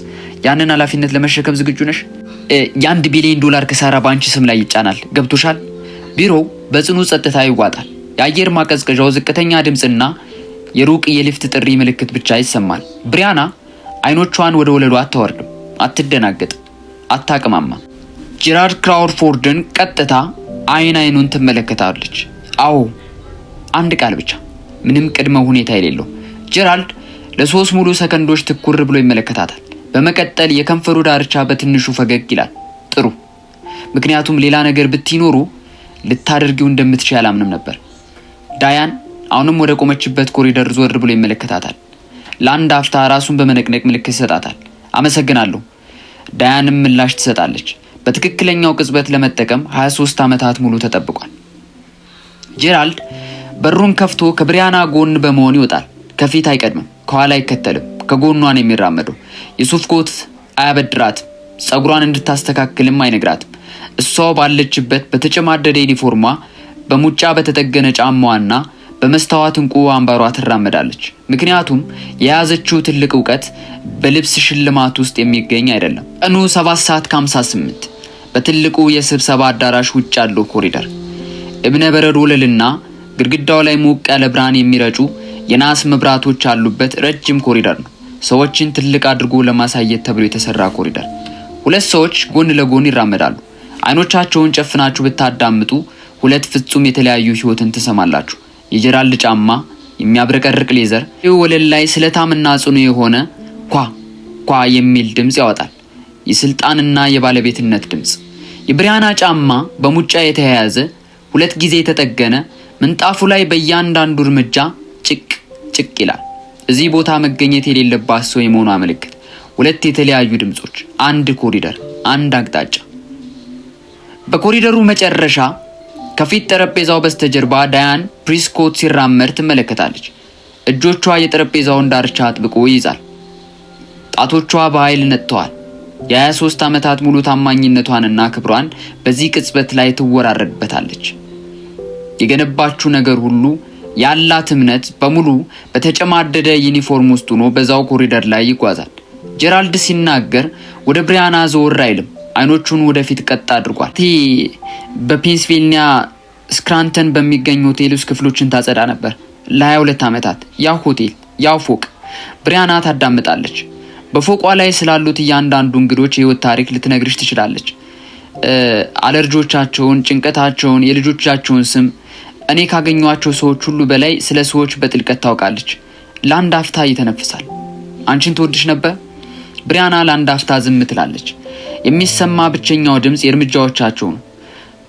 ያንን ኃላፊነት ለመሸከም ዝግጁ ነሽ? የ1 ቢሊዮን ዶላር ኪሳራ በአንቺ ስም ላይ ይጫናል። ገብቶሻል? ቢሮው በጽኑ ጸጥታ ይዋጣል። የአየር ማቀዝቀዣው ዝቅተኛ ድምፅና የሩቅ የሊፍት ጥሪ ምልክት ብቻ ይሰማል። ብሪያና አይኖቿን ወደ ወለሉ አታወርድም፣ አትደናገጥም፣ አታቅማማም። ጄራልድ ክራውፎርድን ቀጥታ አይን አይኑን ትመለከታለች። አዎ፣ አንድ ቃል ብቻ፣ ምንም ቅድመ ሁኔታ የሌለው። ጄራልድ ለ3 ሙሉ ሰከንዶች ትኩር ብሎ ይመለከታታል። በመቀጠል የከንፈሩ ዳርቻ በትንሹ ፈገግ ይላል። ጥሩ፣ ምክንያቱም ሌላ ነገር ብትኖሩ ልታደርጊው እንደምትችይ አላምንም ነበር። ዳያን አሁንም ወደ ቆመችበት ኮሪደር ዞር ብሎ ይመለከታታል። ለአንድ አፍታ ራሱን በመነቅነቅ ምልክት ይሰጣታል። አመሰግናለሁ። ዳያንም ምላሽ ትሰጣለች። በትክክለኛው ቅጽበት ለመጠቀም 23 ዓመታት ሙሉ ተጠብቋል። ጄራልድ በሩን ከፍቶ ከብሪያና ጎን በመሆን ይወጣል። ከፊት አይቀድምም፣ ከኋላ አይከተልም። ከጎኗ ነው የሚራመደው። የሱፍ ኮት አያበድራትም፣ ጸጉሯን እንድታስተካክልም አይነግራትም። እሷ ባለችበት በተጨማደደ ዩኒፎርሟ፣ በሙጫ በተጠገነ ጫማዋና በመስታወት እንቁ አምባሯ ትራመዳለች። ምክንያቱም የያዘችው ትልቅ እውቀት በልብስ ሽልማት ውስጥ የሚገኝ አይደለም። ቀኑ 7 ሰዓት ከ58 በትልቁ የስብሰባ አዳራሽ ውጭ ያለው ኮሪደር እብነ በረድ ወለልና ግድግዳው ላይ ሞቅ ያለ ብርሃን የሚረጩ የናስ መብራቶች ያሉበት ረጅም ኮሪደር ነው። ሰዎችን ትልቅ አድርጎ ለማሳየት ተብሎ የተሰራ ኮሪደር። ሁለት ሰዎች ጎን ለጎን ይራመዳሉ። አይኖቻቸውን ጨፍናችሁ ብታዳምጡ ሁለት ፍጹም የተለያዩ ህይወትን ትሰማላችሁ። የጀራልድ ጫማ፣ የሚያብረቀርቅ leather ወለል ላይ ስለታምና ጽኑ የሆነ ኳ ኳ የሚል ድምፅ ያወጣል። የስልጣንና የባለቤትነት ድምፅ። የብሪያና ጫማ በሙጫ የተያያዘ፣ ሁለት ጊዜ የተጠገነ፣ ምንጣፉ ላይ በእያንዳንዱ እርምጃ ጭቅ ጭቅ ይላል። እዚህ ቦታ መገኘት የሌለባት ሰው የመሆኗ ምልክት። ሁለት የተለያዩ ድምጾች፣ አንድ ኮሪደር፣ አንድ አቅጣጫ። በኮሪደሩ መጨረሻ ከፊት ጠረጴዛው በስተጀርባ ዳያን ፕሪስኮት ሲራመድ ትመለከታለች። እጆቿ የጠረጴዛውን ዳርቻ አጥብቆ ይይዛል። ጣቶቿ በኃይል ነጥተዋል። የ23 ዓመታት ሙሉ ታማኝነቷንና ክብሯን በዚህ ቅጽበት ላይ ትወራረድበታለች። የገነባችው ነገር ሁሉ፣ ያላት እምነት በሙሉ በተጨማደደ ዩኒፎርም ውስጥ ሆኖ በዛው ኮሪደር ላይ ይጓዛል። ጀራልድ ሲናገር ወደ ብሪያና ዘወር አይልም። አይኖቹን ወደፊት ቀጥ አድርጓል። በፔንስልቬኒያ ስክራንተን በሚገኝ ሆቴል ውስጥ ክፍሎችን ታጸዳ ነበር ለ22 ዓመታት። ያው ሆቴል፣ ያው ፎቅ። ብሪያና ታዳምጣለች። በፎቋ ላይ ስላሉት እያንዳንዱ እንግዶች የህይወት ታሪክ ልትነግርሽ ትችላለች። አለርጂዎቻቸውን፣ ጭንቀታቸውን፣ የልጆቻቸውን ስም። እኔ ካገኘኋቸው ሰዎች ሁሉ በላይ ስለ ሰዎች በጥልቀት ታውቃለች። ለአንድ አፍታ ይተነፍሳል። አንቺን ትወድሽ ነበር? ብሪያና ለአንድ አፍታ ዝም ትላለች። የሚሰማ ብቸኛው ድምፅ የእርምጃዎቻቸው ነው።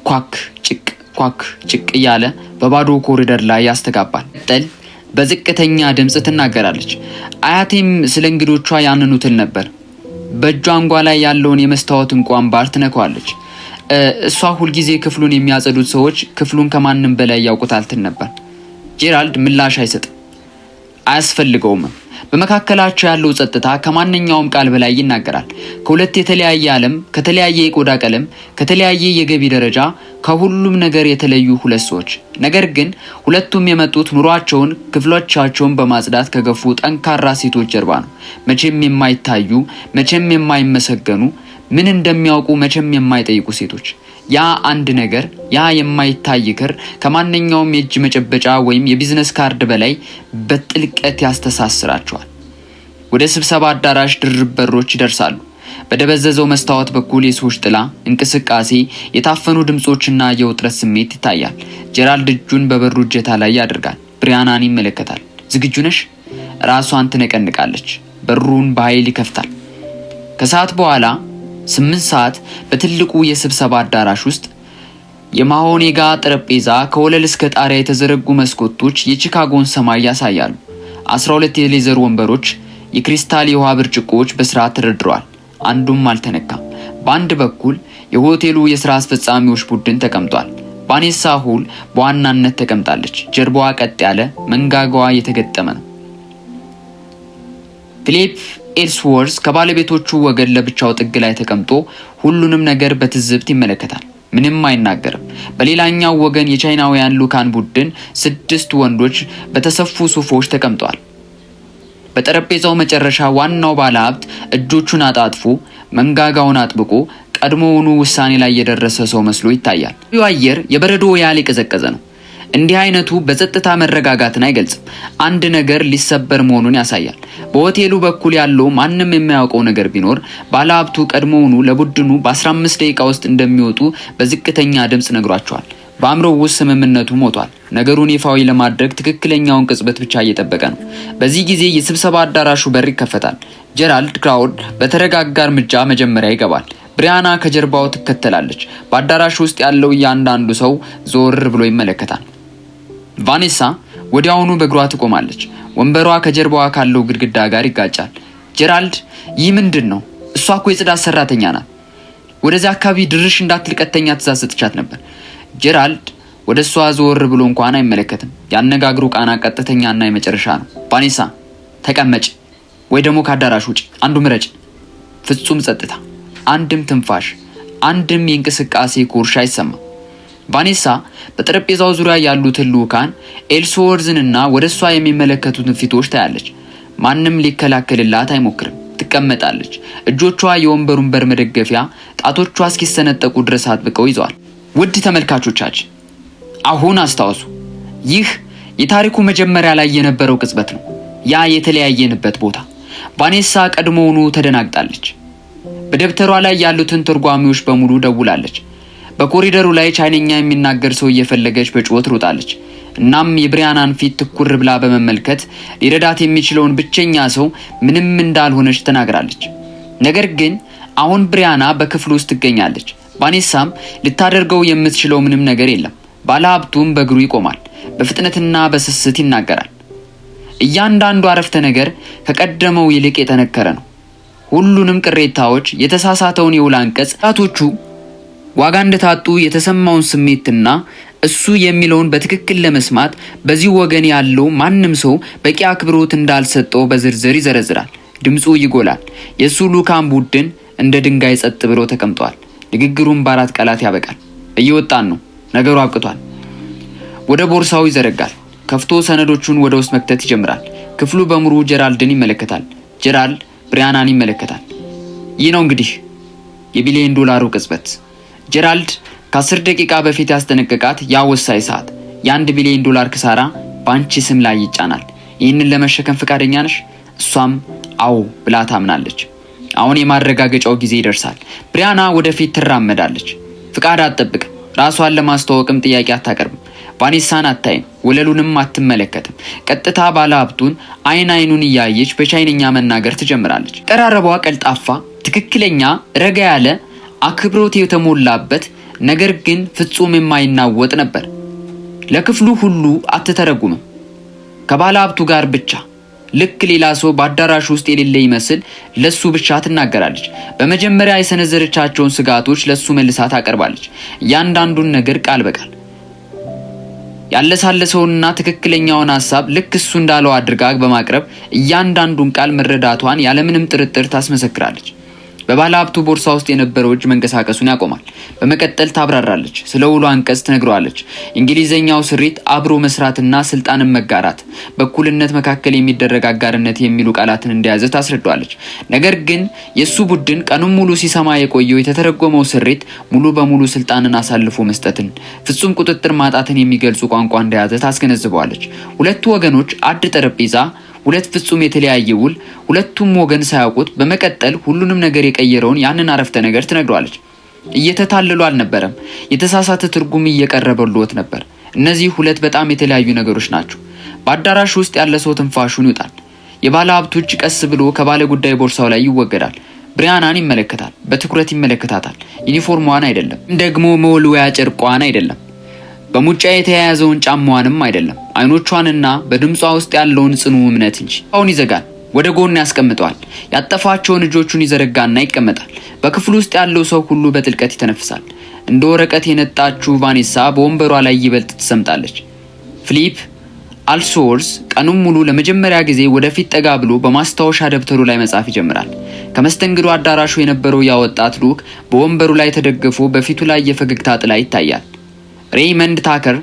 ኳክ ጭቅ ኳክ ጭቅ እያለ በባዶ ኮሪደር ላይ ያስተጋባል። ጠል በዝቅተኛ ድምፅ ትናገራለች። አያቴም ስለ እንግዶቿ ያንኑ ትል ነበር። በእጇ አንጓ ላይ ያለውን የመስታወት እንቁ አምባር ትነካዋለች። እሷ ሁልጊዜ ክፍሉን የሚያጸዱት ሰዎች ክፍሉን ከማንም በላይ ያውቁታል ትል ነበር። ጄራልድ ምላሽ አይሰጥም፣ አያስፈልገውም። በመካከላቸው ያለው ጸጥታ ከማንኛውም ቃል በላይ ይናገራል። ከሁለት የተለያየ ዓለም፣ ከተለያየ የቆዳ ቀለም፣ ከተለያየ የገቢ ደረጃ፣ ከሁሉም ነገር የተለዩ ሁለት ሰዎች። ነገር ግን ሁለቱም የመጡት ኑሯቸውን ክፍሎቻቸውን በማጽዳት ከገፉ ጠንካራ ሴቶች ጀርባ ነው። መቼም የማይታዩ፣ መቼም የማይመሰገኑ፣ ምን እንደሚያውቁ መቼም የማይጠይቁ ሴቶች። ያ አንድ ነገር፣ ያ የማይታይ ክር ከማንኛውም የእጅ መጨበጫ ወይም የ business card በላይ በጥልቀት ያስተሳስራቸዋል። ወደ ስብሰባ አዳራሽ ድርብ በሮች ይደርሳሉ። በደበዘዘው መስታወት በኩል የሰዎች ጥላ፣ እንቅስቃሴ፣ የታፈኑ ድምፆችና የውጥረት ስሜት ይታያል። ጄራልድ እጁን በበሩ እጀታ ላይ ያደርጋል። ብሪያናን ይመለከታል። ዝግጁ ነሽ? ራሷን ትነቀንቃለች። በሩን በኃይል ይከፍታል። ከሰዓት በኋላ 8 ሰዓት በትልቁ የስብሰባ አዳራሽ ውስጥ የማሆኔጋ ጠረጴዛ፣ ከወለል እስከ ጣሪያ የተዘረጉ መስኮቶች የቺካጎን ሰማይ ያሳያሉ። 12 የ leather ወንበሮች፣ የክሪስታል የውሃ ብርጭቆዎች በስርዓት ተደርድረዋል። አንዱም አልተነካም። በአንድ በኩል የሆቴሉ የስራ አስፈጻሚዎች ቡድን ተቀምጧል። ቫኔሳ ሁል በዋናነት ተቀምጣለች። ጀርባዋ ቀጥ ያለ፣ መንጋጋዋ የተገጠመ ነው። ፊሊፕ ኤልስዎርዝ ከባለቤቶቹ ወገን ለብቻው ጥግ ላይ ተቀምጦ ሁሉንም ነገር በትዝብት ይመለከታል። ምንም አይናገርም። በሌላኛው ወገን የቻይናውያን ልዑካን ቡድን ስድስት ወንዶች በተሰፉ ሱፎች ተቀምጠዋል። በጠረጴዛው መጨረሻ ዋናው ባለሀብት እጆቹን አጣጥፎ መንጋጋውን አጥብቆ ቀድሞውኑ ውሳኔ ላይ የደረሰ ሰው መስሎ ይታያል። አየር የበረዶ ያህል የቀዘቀዘ ነው። እንዲህ አይነቱ በጸጥታ መረጋጋትን አይገልጽም። አንድ ነገር ሊሰበር መሆኑን ያሳያል። በሆቴሉ በኩል ያለው ማንም የማያውቀው ነገር ቢኖር ባለሀብቱ ቀድሞውኑ ለቡድኑ በ15 ደቂቃ ውስጥ እንደሚወጡ በዝቅተኛ ድምፅ ነግሯቸዋል። በአእምሮው ውስጥ ስምምነቱ ሞቷል። ነገሩን ይፋዊ ለማድረግ ትክክለኛውን ቅጽበት ብቻ እየጠበቀ ነው። በዚህ ጊዜ የስብሰባ አዳራሹ በር ይከፈታል። ጀራልድ ክራውድ በተረጋጋ እርምጃ መጀመሪያ ይገባል። ብሪያና ከጀርባው ትከተላለች። በአዳራሹ ውስጥ ያለው እያንዳንዱ ሰው ዞር ብሎ ይመለከታል። ቫኔሳ ወዲያውኑ በእግሯ ትቆማለች። ወንበሯ ከጀርባዋ ካለው ግድግዳ ጋር ይጋጫል። ጀራልድ፣ ይህ ምንድን ነው? እሷ እኮ የጽዳት ሰራተኛ ናት። ወደዚያ አካባቢ ድርሽ እንዳትል ቀጥተኛ ትእዛዝ ሰጥቻት ነበር። ጀራልድ ወደ እሷ ዞር ብሎ እንኳን አይመለከትም። ያነጋግሩ ቃና ቀጥተኛና የመጨረሻ ነው። ቫኔሳ ተቀመጭ ወይ ደግሞ ከአዳራሽ ውጭ፣ አንዱ ምረጭ። ፍጹም ጸጥታ፣ አንድም ትንፋሽ፣ አንድም የእንቅስቃሴ ኮርሻ አይሰማም። ቫኔሳ በጠረጴዛው ዙሪያ ያሉትን ልዑካን ኤልስዎርዝንና ወደ እሷ የሚመለከቱትን ፊቶች ታያለች። ማንም ሊከላከልላት አይሞክርም። ትቀመጣለች። እጆቿ የወንበሩን በር መደገፊያ ጣቶቿ እስኪሰነጠቁ ድረስ አጥብቀው ይዘዋል። ውድ ተመልካቾቻችን አሁን አስታውሱ፣ ይህ የታሪኩ መጀመሪያ ላይ የነበረው ቅጽበት ነው። ያ የተለያየንበት ቦታ። ቫኔሳ ቀድሞውኑ ተደናግጣለች። በደብተሯ ላይ ያሉትን ተርጓሚዎች በሙሉ ደውላለች። በኮሪደሩ ላይ ቻይነኛ የሚናገር ሰው እየፈለገች በጩኸት ሮጣለች። እናም የብሪያናን ፊት ትኩር ብላ በመመልከት ሊረዳት የሚችለውን ብቸኛ ሰው ምንም እንዳልሆነች ተናግራለች። ነገር ግን አሁን ብሪያና በክፍሉ ውስጥ ትገኛለች። ቫኔሳም ልታደርገው የምትችለው ምንም ነገር የለም። ባለሀብቱም በእግሩ ይቆማል። በፍጥነትና በስስት ይናገራል። እያንዳንዱ አረፍተ ነገር ከቀደመው ይልቅ የጠነከረ ነው። ሁሉንም ቅሬታዎች፣ የተሳሳተውን የውል አንቀጽ፣ ጣቶቹ ዋጋ እንደታጡ የተሰማውን ስሜትና እሱ የሚለውን በትክክል ለመስማት በዚህ ወገን ያለው ማንም ሰው በቂ አክብሮት እንዳልሰጠው በዝርዝር ይዘረዝራል። ድምፁ ይጎላል። የእሱ ልዑካን ቡድን እንደ ድንጋይ ጸጥ ብሎ ተቀምጧል። ንግግሩን በአራት ቃላት ያበቃል። እየወጣን ነው። ነገሩ አብቅቷል። ወደ ቦርሳው ይዘረጋል። ከፍቶ ሰነዶቹን ወደ ውስጥ መክተት ይጀምራል። ክፍሉ በሙሉ ጀራልድን ይመለከታል። ጀራልድ ብሪያናን ይመለከታል። ይህ ነው እንግዲህ የቢሊዮን ዶላሩ ቅጽበት። ጀራልድ ከ10 ደቂቃ በፊት ያስጠነቀቃት ያ ወሳኝ ሰዓት። የ1 ቢሊዮን ዶላር ኪሳራ በአንቺ ስም ላይ ይጫናል። ይህንን ለመሸከም ፈቃደኛ ነሽ? እሷም አዎ ብላ ታምናለች። አሁን የማረጋገጫው ጊዜ ይደርሳል። ብሪያና ወደፊት ትራመዳለች። ፍቃድ አትጠብቅም። ራሷን ለማስተዋወቅም ጥያቄ አታቀርብም። ቫኔሳን አታይም፣ ወለሉንም አትመለከትም። ቀጥታ ባለሀብቱን አይን አይኑን እያየች በቻይንኛ መናገር ትጀምራለች። አቀራረቧ ቀልጣፋ፣ ትክክለኛ፣ ረጋ ያለ፣ አክብሮት የተሞላበት ነገር ግን ፍጹም የማይናወጥ ነበር። ለክፍሉ ሁሉ አትተረጉምም፣ ከባለ ሀብቱ ጋር ብቻ። ልክ ሌላ ሰው በአዳራሹ ውስጥ የሌለ ይመስል ለሱ ብቻ ትናገራለች። በመጀመሪያ የሰነዘረቻቸውን ስጋቶች ለሱ መልሳ ታቀርባለች። እያንዳንዱን ነገር ቃል በቃል ያለሳለሰውንና ትክክለኛውን ሀሳብ ልክ እሱ እንዳለው አድርጋ በማቅረብ እያንዳንዱን ቃል መረዳቷን ያለምንም ጥርጥር ታስመሰክራለች። በባለ ሀብቱ ቦርሳ ውስጥ የነበረው እጅ መንቀሳቀሱን ያቆማል። በመቀጠል ታብራራለች። ስለ ውሉ አንቀጽ ትነግረዋለች። እንግሊዘኛው ስሪት አብሮ መስራትና ስልጣንን መጋራት፣ በእኩልነት መካከል የሚደረግ አጋርነት የሚሉ ቃላትን እንደያዘ ታስረዳዋለች። ነገር ግን የእሱ ቡድን ቀኑን ሙሉ ሲሰማ የቆየው የተተረጎመው ስሪት ሙሉ በሙሉ ስልጣንን አሳልፎ መስጠትን፣ ፍጹም ቁጥጥር ማጣትን የሚገልጹ ቋንቋ እንደያዘ ታስገነዝበዋለች። ሁለቱ ወገኖች አንድ ጠረጴዛ፣ ሁለት ፍጹም የተለያየ ውል፣ ሁለቱም ወገን ሳያውቁት በመቀጠል ሁሉንም ነገር የቀየረውን ያንን አረፍተ ነገር ትነግረዋለች። እየተታለሉ አልነበረም። የተሳሳተ ትርጉም እየቀረበልዎት ነበር። እነዚህ ሁለት በጣም የተለያዩ ነገሮች ናቸው። በአዳራሹ ውስጥ ያለ ሰው ትንፋሹን ይውጣል። የባለ ሀብቱ እጅ ቀስ ብሎ ከባለ ጉዳይ ቦርሳው ላይ ይወገዳል። ብሪያናን ይመለከታል። በትኩረት ይመለከታታል። ዩኒፎርሟን አይደለም፣ ደግሞ መወልወያ ጨርቋን አይደለም፣ በሙጫ የተያያዘውን ጫማዋንም አይደለም፣ አይኖቿንና በድምጿ ውስጥ ያለውን ጽኑ እምነት እንጂ። አሁን ይዘጋል፣ ወደ ጎን ያስቀምጠዋል። ያጠፋቸውን እጆቹን ይዘረጋና ይቀመጣል። በክፍሉ ውስጥ ያለው ሰው ሁሉ በጥልቀት ይተነፍሳል። እንደ ወረቀት የነጣችው ቫኔሳ በወንበሯ ላይ ይበልጥ ትሰምጣለች። ፊሊፕ አልስዎርዝ ቀኑን ሙሉ ለመጀመሪያ ጊዜ ወደፊት ጠጋ ብሎ በማስታወሻ ደብተሩ ላይ መጻፍ ይጀምራል። ከመስተንግዶ አዳራሹ የነበረው ያ ወጣት ልዑክ በወንበሩ ላይ ተደግፎ በፊቱ ላይ የፈገግታ ጥላ ይታያል። ሬይመንድ ታከር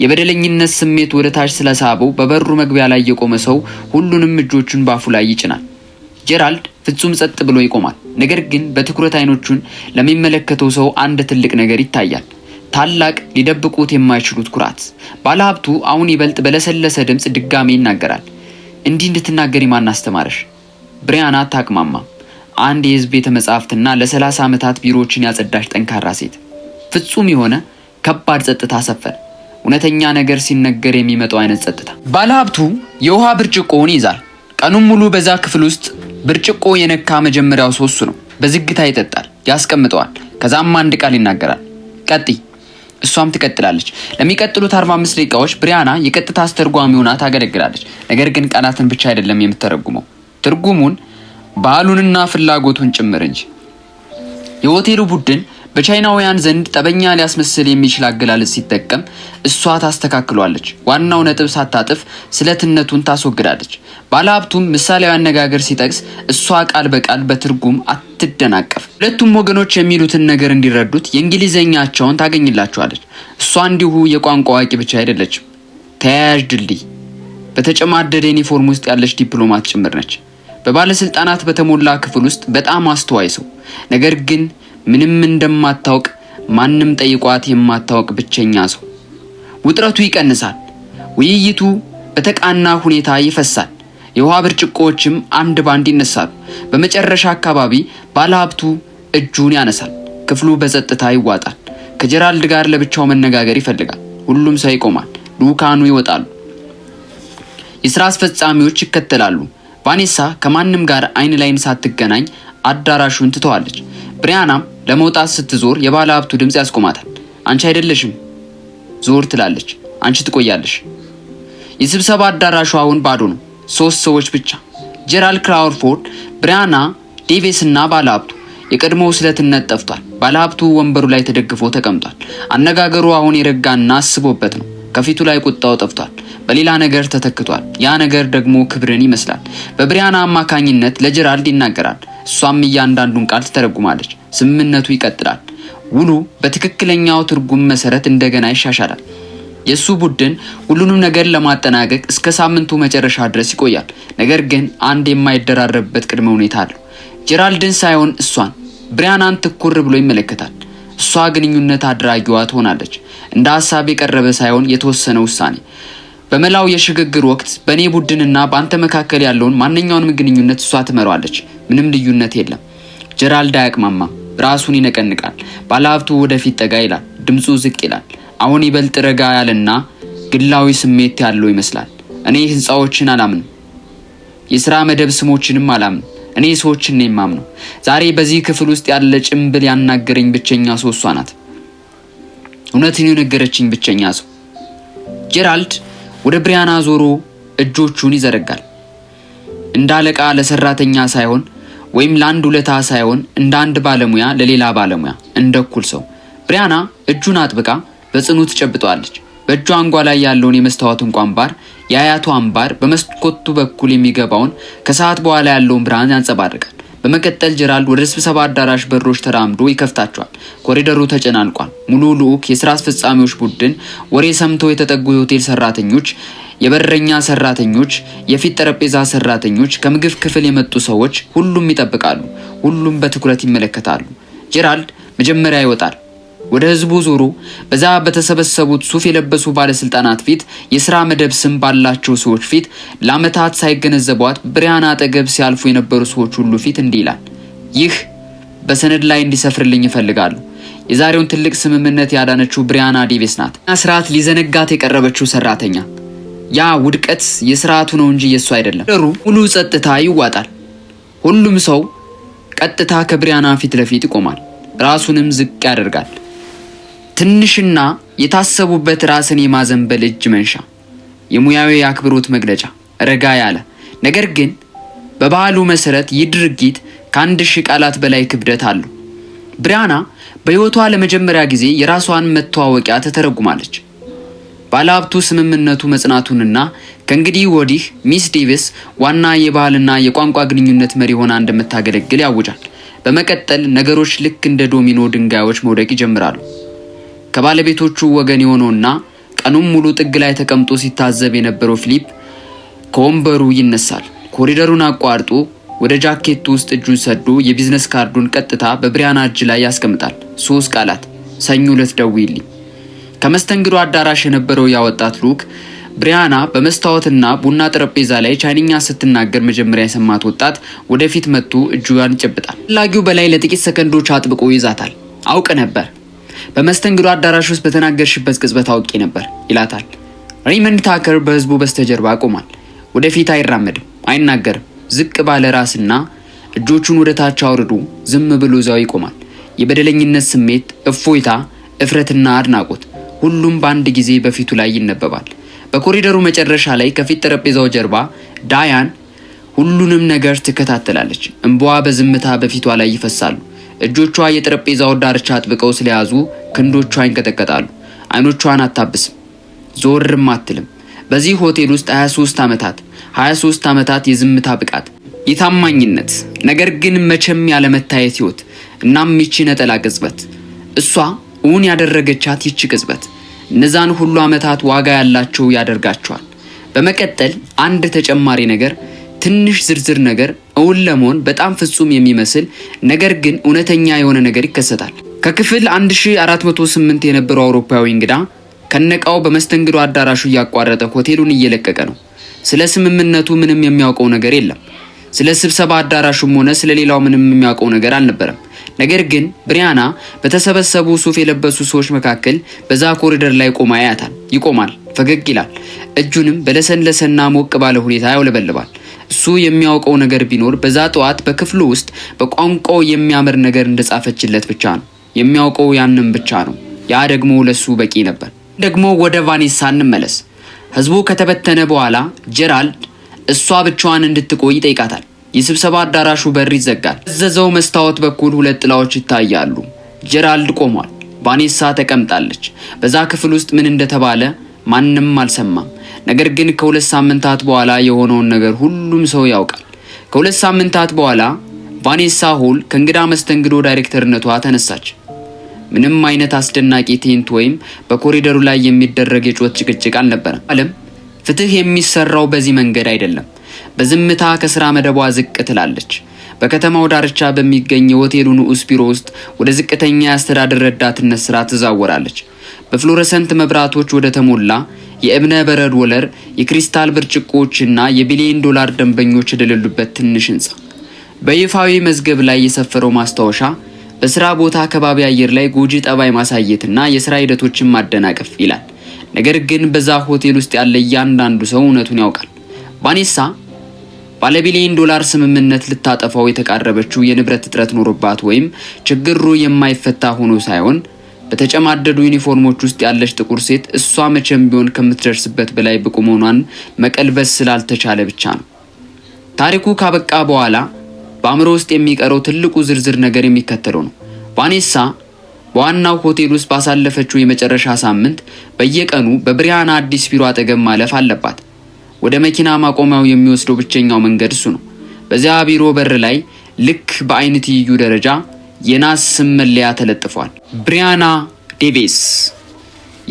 የበደለኝነት ስሜት ወደ ታች ስለሳበው በበሩ መግቢያ ላይ የቆመ ሰው ሁሉንም እጆቹን ባፉ ላይ ይጭናል። ጄራልድ ፍጹም ጸጥ ብሎ ይቆማል። ነገር ግን በትኩረት አይኖቹን ለሚመለከተው ሰው አንድ ትልቅ ነገር ይታያል። ታላቅ፣ ሊደብቁት የማይችሉት ኩራት። ባለሀብቱ አሁን ይበልጥ በለሰለሰ ድምፅ ድጋሜ ይናገራል። እንዲህ እንድትናገሪ ማን አስተማረሽ? ብሪያና አታቅማማም። አንድ የህዝብ ቤተ መጻሕፍትና ለ30 ዓመታት ቢሮዎችን ያጸዳች ጠንካራ ሴት። ፍጹም የሆነ ከባድ ጸጥታ ሰፈነ። እውነተኛ ነገር ሲነገር የሚመጣው አይነት ጸጥታ። ባለሀብቱ የውሃ ብርጭቆውን ይዛል። ቀኑን ሙሉ በዛ ክፍል ውስጥ ብርጭቆ የነካ መጀመሪያው ሰው እሱ ነው። በዝግታ ይጠጣል፣ ያስቀምጠዋል። ከዛም አንድ ቃል ይናገራል። ቀጥይ። እሷም ትቀጥላለች። ለሚቀጥሉት 45 ደቂቃዎች ብሪያና የቀጥታ አስተርጓሚ ሆና ታገለግላለች። ነገር ግን ቃላትን ብቻ አይደለም የምተረጉመው፣ ትርጉሙን ባህሉንና ፍላጎቱን ጭምር እንጂ። የሆቴሉ ቡድን በቻይናውያን ዘንድ ጠበኛ ሊያስመስል የሚችል አገላለጽ ሲጠቀም እሷ ታስተካክሏለች። ዋናው ነጥብ ሳታጥፍ ስለትነቱን ታስወግዳለች። ባለሀብቱም ምሳሌያዊ አነጋገር ሲጠቅስ እሷ ቃል በቃል በትርጉም አትደናቀፍ። ሁለቱም ወገኖች የሚሉትን ነገር እንዲረዱት የእንግሊዝኛቸውን ታገኝላቸዋለች። እሷ እንዲሁ የቋንቋ አዋቂ ብቻ አይደለችም። ተያያዥ ድልድይ፣ በተጨማደደ ዩኒፎርም ውስጥ ያለች ዲፕሎማት ጭምር ነች። በባለስልጣናት በተሞላ ክፍል ውስጥ በጣም አስተዋይ ሰው፣ ነገር ግን ምንም እንደማታውቅ ማንም ጠይቋት የማታውቅ ብቸኛ ሰው። ውጥረቱ ይቀንሳል። ውይይቱ በተቃና ሁኔታ ይፈሳል። የውሃ ብርጭቆዎችም አንድ ባንድ ይነሳሉ። በመጨረሻ አካባቢ ባለሀብቱ እጁን ያነሳል። ክፍሉ በጸጥታ ይዋጣል። ከጀራልድ ጋር ለብቻው መነጋገር ይፈልጋል። ሁሉም ሰው ይቆማል። ልዑካኑ ይወጣሉ። የስራ አስፈጻሚዎች ይከተላሉ። ቫኔሳ ከማንም ጋር አይን ላይን ሳትገናኝ አዳራሹን ትተዋለች። ብሪያናም ለመውጣት ስትዞር የባለ ሀብቱ ድምፅ ያስቆማታል። አንቺ አይደለሽም ዞር ትላለች። አንቺ ትቆያለሽ። የስብሰባ አዳራሹ አሁን ባዶ ነው። ሶስት ሰዎች ብቻ፣ ጀራልድ ክራውፎርድ፣ ብሪያና ዴቪስ እና ባለሀብቱ። የቀድሞው ስለትነት ጠፍቷል። ባለሀብቱ ወንበሩ ላይ ተደግፎ ተቀምጧል። አነጋገሩ አሁን የረጋና አስቦበት ነው። ከፊቱ ላይ ቁጣው ጠፍቷል፣ በሌላ ነገር ተተክቷል። ያ ነገር ደግሞ ክብርን ይመስላል። በብሪያና አማካኝነት ለጀራልድ ይናገራል። እሷም እያንዳንዱን ቃል ትተረጉማለች። ስምምነቱ ይቀጥላል። ውሉ በትክክለኛው ትርጉም መሰረት እንደገና ይሻሻላል። የእሱ ቡድን ሁሉንም ነገር ለማጠናቀቅ እስከ ሳምንቱ መጨረሻ ድረስ ይቆያል። ነገር ግን አንድ የማይደራረብበት ቅድመ ሁኔታ አለው። ጀራልድን ሳይሆን እሷን፣ ብሪያናን ትኩር ብሎ ይመለከታል። እሷ ግንኙነት አድራጊዋ ትሆናለች። እንደ ሀሳብ የቀረበ ሳይሆን የተወሰነ ውሳኔ። በመላው የሽግግር ወቅት በእኔ ቡድንና በአንተ መካከል ያለውን ማንኛውንም ግንኙነት እሷ ትመራዋለች። ምንም ልዩነት የለም። ጀራልድ አያቅማማም። ራሱን ይነቀንቃል። ባለሀብቱ ወደፊት ጠጋ ይላል። ድምፁ ዝቅ ይላል። አሁን ይበልጥ ረጋ ያለና ግላዊ ስሜት ያለው ይመስላል። እኔ ህንፃዎችን አላምንም፣ የሥራ መደብ ስሞችንም አላምንም። እኔ ሰዎችን ነው የማምነው። ዛሬ በዚህ ክፍል ውስጥ ያለ ጭምብል ያናገረኝ ብቸኛ ሰው እሷ ናት። እውነትን የነገረችኝ ብቸኛ ሰው። ጄራልድ ወደ ብሪያና ዞሮ እጆቹን ይዘረጋል። እንደ አለቃ ለሰራተኛ ሳይሆን ወይም ለአንድ ውለታ ሳይሆን እንደ አንድ ባለሙያ ለሌላ ባለሙያ፣ እንደ እኩል ሰው። ብሪያና እጁን አጥብቃ በጽኑ ትጨብጠዋለች። በእጇ አንጓ ላይ ያለውን የመስታወት እንቁ አምባር፣ የአያቱ አምባር፣ በመስኮቱ በኩል የሚገባውን ከሰዓት በኋላ ያለውን ብርሃን ያንጸባርቃል። በመቀጠል ጀራልድ ወደ ስብሰባ አዳራሽ በሮች ተራምዶ ይከፍታቸዋል። ኮሪደሩ ተጨናንቋል። ሙሉ ልዑክ፣ የስራ አስፈጻሚዎች ቡድን፣ ወሬ ሰምተው የተጠጉ የሆቴል ሰራተኞች፣ የበረኛ ሰራተኞች፣ የፊት ጠረጴዛ ሰራተኞች፣ ከምግብ ክፍል የመጡ ሰዎች፣ ሁሉም ይጠብቃሉ። ሁሉም በትኩረት ይመለከታሉ። ጄራልድ መጀመሪያ ይወጣል። ወደ ህዝቡ ዞሮ በዛ በተሰበሰቡት ሱፍ የለበሱ ባለስልጣናት ፊት፣ የስራ መደብ ስም ባላቸው ሰዎች ፊት፣ ለአመታት ሳይገነዘቧት ብሪያና አጠገብ ሲያልፉ የነበሩ ሰዎች ሁሉ ፊት እንዲህ ይላል። ይህ በሰነድ ላይ እንዲሰፍርልኝ እፈልጋለሁ። የዛሬውን ትልቅ ስምምነት ያዳነችው ብሪያና ዴቪስ ናት። ስርዓት ሊዘነጋት የቀረበችው ሰራተኛ። ያ ውድቀት የስርዓቱ ነው እንጂ የእሱ አይደለም። ሙሉ ጸጥታ ይዋጣል። ሁሉም ሰው ቀጥታ ከብሪያና ፊት ለፊት ይቆማል። ራሱንም ዝቅ ያደርጋል። ትንሽና የታሰቡበት ራስን የማዘንበል እጅ መንሻ፣ የሙያዊ የአክብሮት መግለጫ፣ ረጋ ያለ ነገር ግን በባህሉ መሰረት ይህ ድርጊት ከ1000 ቃላት በላይ ክብደት አለው። ብሪያና በሕይወቷ ለመጀመሪያ ጊዜ የራሷን መተዋወቂያ ትተረጉማለች። ባለሀብቱ ስምምነቱ መጽናቱንና ከእንግዲህ ወዲህ ሚስ ዴቪስ ዋና የባህልና የቋንቋ ግንኙነት መሪ ሆና እንደምታገለግል ያውጃል። በመቀጠል ነገሮች ልክ እንደ ዶሚኖ ድንጋዮች መውደቅ ይጀምራሉ። ከባለቤቶቹ ወገን የሆነውና ቀኑን ሙሉ ጥግ ላይ ተቀምጦ ሲታዘብ የነበረው ፊሊፕ ከወንበሩ ይነሳል። ኮሪደሩን አቋርጦ ወደ ጃኬቱ ውስጥ እጁን ሰዶ የቢዝነስ ካርዱን ቀጥታ በብሪያና እጅ ላይ ያስቀምጣል። ሶስት ቃላት፣ ሰኞ ዕለት ደውዪልኝ። ከመስተንግዶ አዳራሽ የነበረው ያ ወጣት ልዑክ፣ ብሪያና በመስታወትና ቡና ጠረጴዛ ላይ ቻይንኛ ስትናገር መጀመሪያ የሰማት ወጣት ወደፊት መጥቶ እጇን ይጨብጣል። ፈላጊው በላይ ለጥቂት ሰከንዶች አጥብቆ ይዛታል። አውቅ ነበር፣ በመስተንግዶ አዳራሽ ውስጥ በተናገርሽበት ቅጽበት አውቄ ነበር ይላታል። ሬይመንድ ታከር በህዝቡ በስተጀርባ ቆሟል። ወደፊት አይራመድም፣ አይናገርም። ዝቅ ባለ ራስና እጆቹን ወደ ታች አውርዶ ዝም ብሎ እዛው ይቆማል። የበደለኝነት ስሜት፣ እፎይታ፣ እፍረትና አድናቆት ሁሉም በአንድ ጊዜ በፊቱ ላይ ይነበባል። በኮሪደሩ መጨረሻ ላይ ከፊት ጠረጴዛው ጀርባ ዳያን ሁሉንም ነገር ትከታተላለች። እንባዋ በዝምታ በፊቷ ላይ ይፈሳሉ። እጆቿ የጠረጴዛው ዳርቻ አጥብቀው ስለያዙ ክንዶቿ ይንቀጠቀጣሉ። አይኖቿን አታብስም፣ ዞርም አትልም። በዚህ ሆቴል ውስጥ 23 ዓመታት፣ 23 ዓመታት የዝምታ ብቃት፣ የታማኝነት ነገር ግን መቼም ያለመታየት ህይወት። እናም ይቺ ነጠላ ቅጽበት፣ እሷ እውን ያደረገቻት ይቺ ቅጽበት እነዛን ሁሉ ዓመታት ዋጋ ያላቸው ያደርጋቸዋል። በመቀጠል አንድ ተጨማሪ ነገር፣ ትንሽ ዝርዝር ነገር፣ እውን ለመሆን በጣም ፍጹም የሚመስል ነገር ግን እውነተኛ የሆነ ነገር ይከሰታል። ከክፍል 1408 የነበረው አውሮፓዊ እንግዳ ከነቃው በመስተንግዶ አዳራሹ እያቋረጠ ሆቴሉን እየለቀቀ ነው። ስለ ስምምነቱ ምንም የሚያውቀው ነገር የለም። ስለ ስብሰባ አዳራሹም ሆነ ስለ ሌላው ምንም የሚያውቀው ነገር አልነበረም። ነገር ግን ብሪያና በተሰበሰቡ ሱፍ የለበሱ ሰዎች መካከል በዛ ኮሪደር ላይ ቆማ ያያታል። ይቆማል፣ ፈገግ ይላል። እጁንም በለሰለሰና ሞቅ ባለ ሁኔታ ያውለበልባል። እሱ የሚያውቀው ነገር ቢኖር በዛ ጠዋት በክፍሉ ውስጥ በቋንቋው የሚያምር ነገር እንደጻፈችለት ብቻ ነው። የሚያውቀው ያንን ብቻ ነው። ያ ደግሞ ለሱ በቂ ነበር። ደግሞ ወደ ቫኔሳ እንመለስ። ህዝቡ ከተበተነ በኋላ ጀራልድ እሷ ብቻዋን እንድትቆይ ይጠይቃታል። የስብሰባ አዳራሹ በር ይዘጋል። በዘዘው መስታወት በኩል ሁለት ጥላዎች ይታያሉ። ጀራልድ ቆሟል። ቫኔሳ ተቀምጣለች። በዛ ክፍል ውስጥ ምን እንደተባለ ማንም አልሰማም። ነገር ግን ከ2 ሳምንታት በኋላ የሆነውን ነገር ሁሉም ሰው ያውቃል። ከ2 ሳምንታት በኋላ ቫኔሳ ሆል ከእንግዳ መስተንግዶ ዳይሬክተርነቷ ተነሳች። ምንም አይነት አስደናቂ ትዕይንት ወይም በኮሪደሩ ላይ የሚደረግ የጩኸት ጭቅጭቅ አልነበረም። ዓለም ፍትህ የሚሰራው በዚህ መንገድ አይደለም። በዝምታ ከስራ መደቧ ዝቅ ትላለች። በከተማው ዳርቻ በሚገኝ የሆቴሉ ንዑስ ቢሮ ውስጥ ወደ ዝቅተኛ የአስተዳደር ረዳትነት ስራ ትዛወራለች። በ fluorescent መብራቶች ወደ ተሞላ የእብነ በረድ ወለል፣ የክሪስታል ብርጭቆዎችና የቢሊዮን ዶላር ደንበኞች የደለሉበት ትንሽ ህንፃ። በይፋዊ መዝገብ ላይ የሰፈረው ማስታወሻ በስራ ቦታ ከባቢ አየር ላይ ጎጂ ጠባይ ማሳየትና የስራ ሂደቶችን ማደናቀፍ ይላል። ነገር ግን በዛ ሆቴል ውስጥ ያለ እያንዳንዱ ሰው እውነቱን ያውቃል። ቫኔሳ ባለቢሊዮን ዶላር ስምምነት ልታጠፋው የተቃረበችው የንብረት እጥረት ኖሮባት ወይም ችግሩ የማይፈታ ሆኖ ሳይሆን፣ በተጨማደዱ ዩኒፎርሞች ውስጥ ያለች ጥቁር ሴት እሷ መቼም ቢሆን ከምትደርስበት በላይ ብቁ መሆኗን መቀልበስ ስላልተቻለ ብቻ ነው። ታሪኩ ካበቃ በኋላ በአእምሮ ውስጥ የሚቀረው ትልቁ ዝርዝር ነገር የሚከተለው ነው። ቫኔሳ በዋናው ሆቴል ውስጥ ባሳለፈችው የመጨረሻ ሳምንት በየቀኑ በብሪያና አዲስ ቢሮ አጠገብ ማለፍ አለባት። ወደ መኪና ማቆሚያው የሚወስደው ብቸኛው መንገድ እሱ ነው። በዚያ ቢሮ በር ላይ ልክ በአይን ትይዩ ደረጃ የናስ ስም መለያ ተለጥፏል። ብሪያና ዴቪስ፣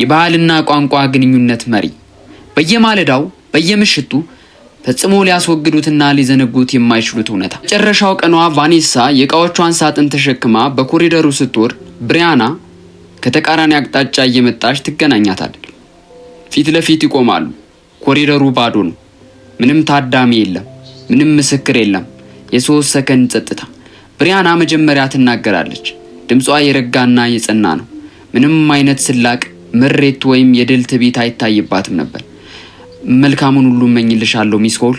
የባህልና ቋንቋ ግንኙነት መሪ። በየማለዳው፣ በየምሽቱ ፈጽሞ ሊያስወግዱትና ሊዘነጉት የማይችሉት እውነታ። መጨረሻው ቀኗ ቫኔሳ የእቃዎቿን ሳጥን ተሸክማ በኮሪደሩ ስትወርድ ብሪያና ከተቃራኒ አቅጣጫ እየመጣች ትገናኛታለች። ፊት ለፊት ይቆማሉ። ኮሪደሩ ባዶ ነው። ምንም ታዳሚ የለም። ምንም ምስክር የለም። የ3 ሰከንድ ጸጥታ። ብሪያና መጀመሪያ ትናገራለች። ድምጿ የረጋና የጸና ነው። ምንም አይነት ስላቅ፣ ምሬት ወይም የድል ትዕቢት አይታይባትም ነበር። "መልካሙን ሁሉ እመኝልሻለሁ፣ Miss ሆል።"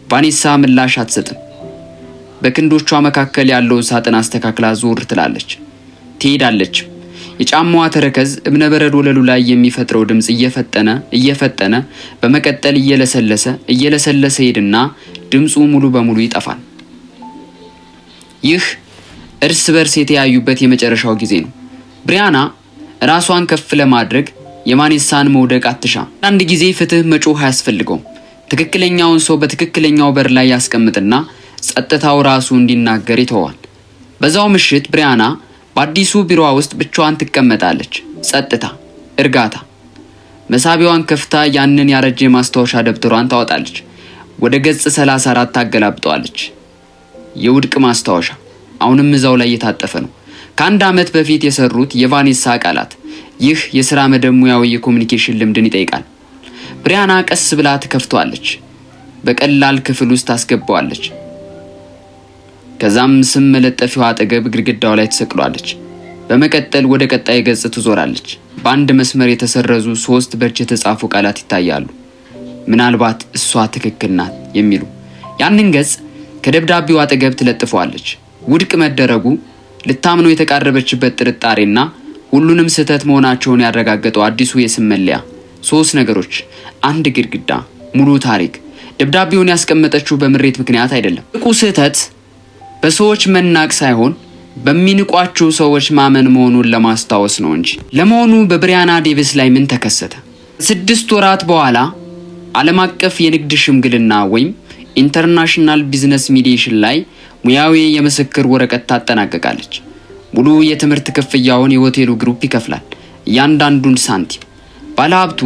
ቫኔሳ ምላሽ አትሰጥም። በክንዶቿ መካከል ያለውን ሳጥን አስተካክላ ዞር ትላለች። ትሄዳለች። የጫማዋ ተረከዝ እብነበረድ ወለሉ ላይ የሚፈጥረው ድምፅ እየፈጠነ እየፈጠነ በመቀጠል እየለሰለሰ እየለሰለሰ ሄድና ድምፁ ሙሉ በሙሉ ይጠፋል። ይህ እርስ በርስ የተያዩበት የመጨረሻው ጊዜ ነው። ብሪያና ራሷን ከፍ ለማድረግ የቫኔሳን መውደቅ አትሻም። አንድ ጊዜ ፍትህ መጮህ አያስፈልገውም። ትክክለኛውን ሰው በትክክለኛው በር ላይ ያስቀምጥና ጸጥታው ራሱ እንዲናገር ይተዋል። በዛው ምሽት ብሪያና በአዲሱ ቢሮዋ ውስጥ ብቻዋን ትቀመጣለች። ጸጥታ፣ እርጋታ። መሳቢያዋን ከፍታ ያንን ያረጀ ማስታወሻ ደብተሯን ታወጣለች። ወደ ገጽ 34 ታገላብጠዋለች። የውድቅ ማስታወሻ አሁንም እዛው ላይ የታጠፈ ነው። ከአንድ ዓመት በፊት የሰሩት የቫኔሳ ቃላት። ይህ የሥራ መደብ ሙያዊ የ communication ልምድን ይጠይቃል። ብሪያና ቀስ ብላ ትከፍተዋለች። በቀላል ክፍል ውስጥ ታስገባዋለች። ከዛም ስም መለጠፊያው አጠገብ ግድግዳው ላይ ትሰቅሏለች። በመቀጠል ወደ ቀጣይ ገጽ ትዞራለች። በአንድ መስመር የተሰረዙ ሶስት በእጅ የተጻፉ ቃላት ይታያሉ። "ምናልባት እሷ ትክክል ናት" የሚሉ። ያንን ገጽ ከደብዳቤው አጠገብ ትለጥፈዋለች። ውድቅ መደረጉ፣ ልታምነው የተቃረበችበት ጥርጣሬና ሁሉንም ስህተት መሆናቸውን ያረጋገጠው አዲሱ የስም መለያ። ሶስት ነገሮች፣ አንድ ግድግዳ፣ ሙሉ ታሪክ። ደብዳቤውን ያስቀመጠችው በምሬት ምክንያት አይደለም። ትልቁ ስህተት በሰዎች መናቅ ሳይሆን በሚንቋቸው ሰዎች ማመን መሆኑን ለማስታወስ ነው እንጂ። ለመሆኑ በብሪያና ዴቪስ ላይ ምን ተከሰተ? 6 ወራት በኋላ ዓለም አቀፍ የንግድ ሽምግልና ወይም international business mediation ላይ ሙያዊ የምስክር ወረቀት ታጠናቅቃለች። ሙሉ የትምህርት ክፍያውን የሆቴሉ group ይከፍላል፣ እያንዳንዱን ሳንቲም። ባለሀብቱ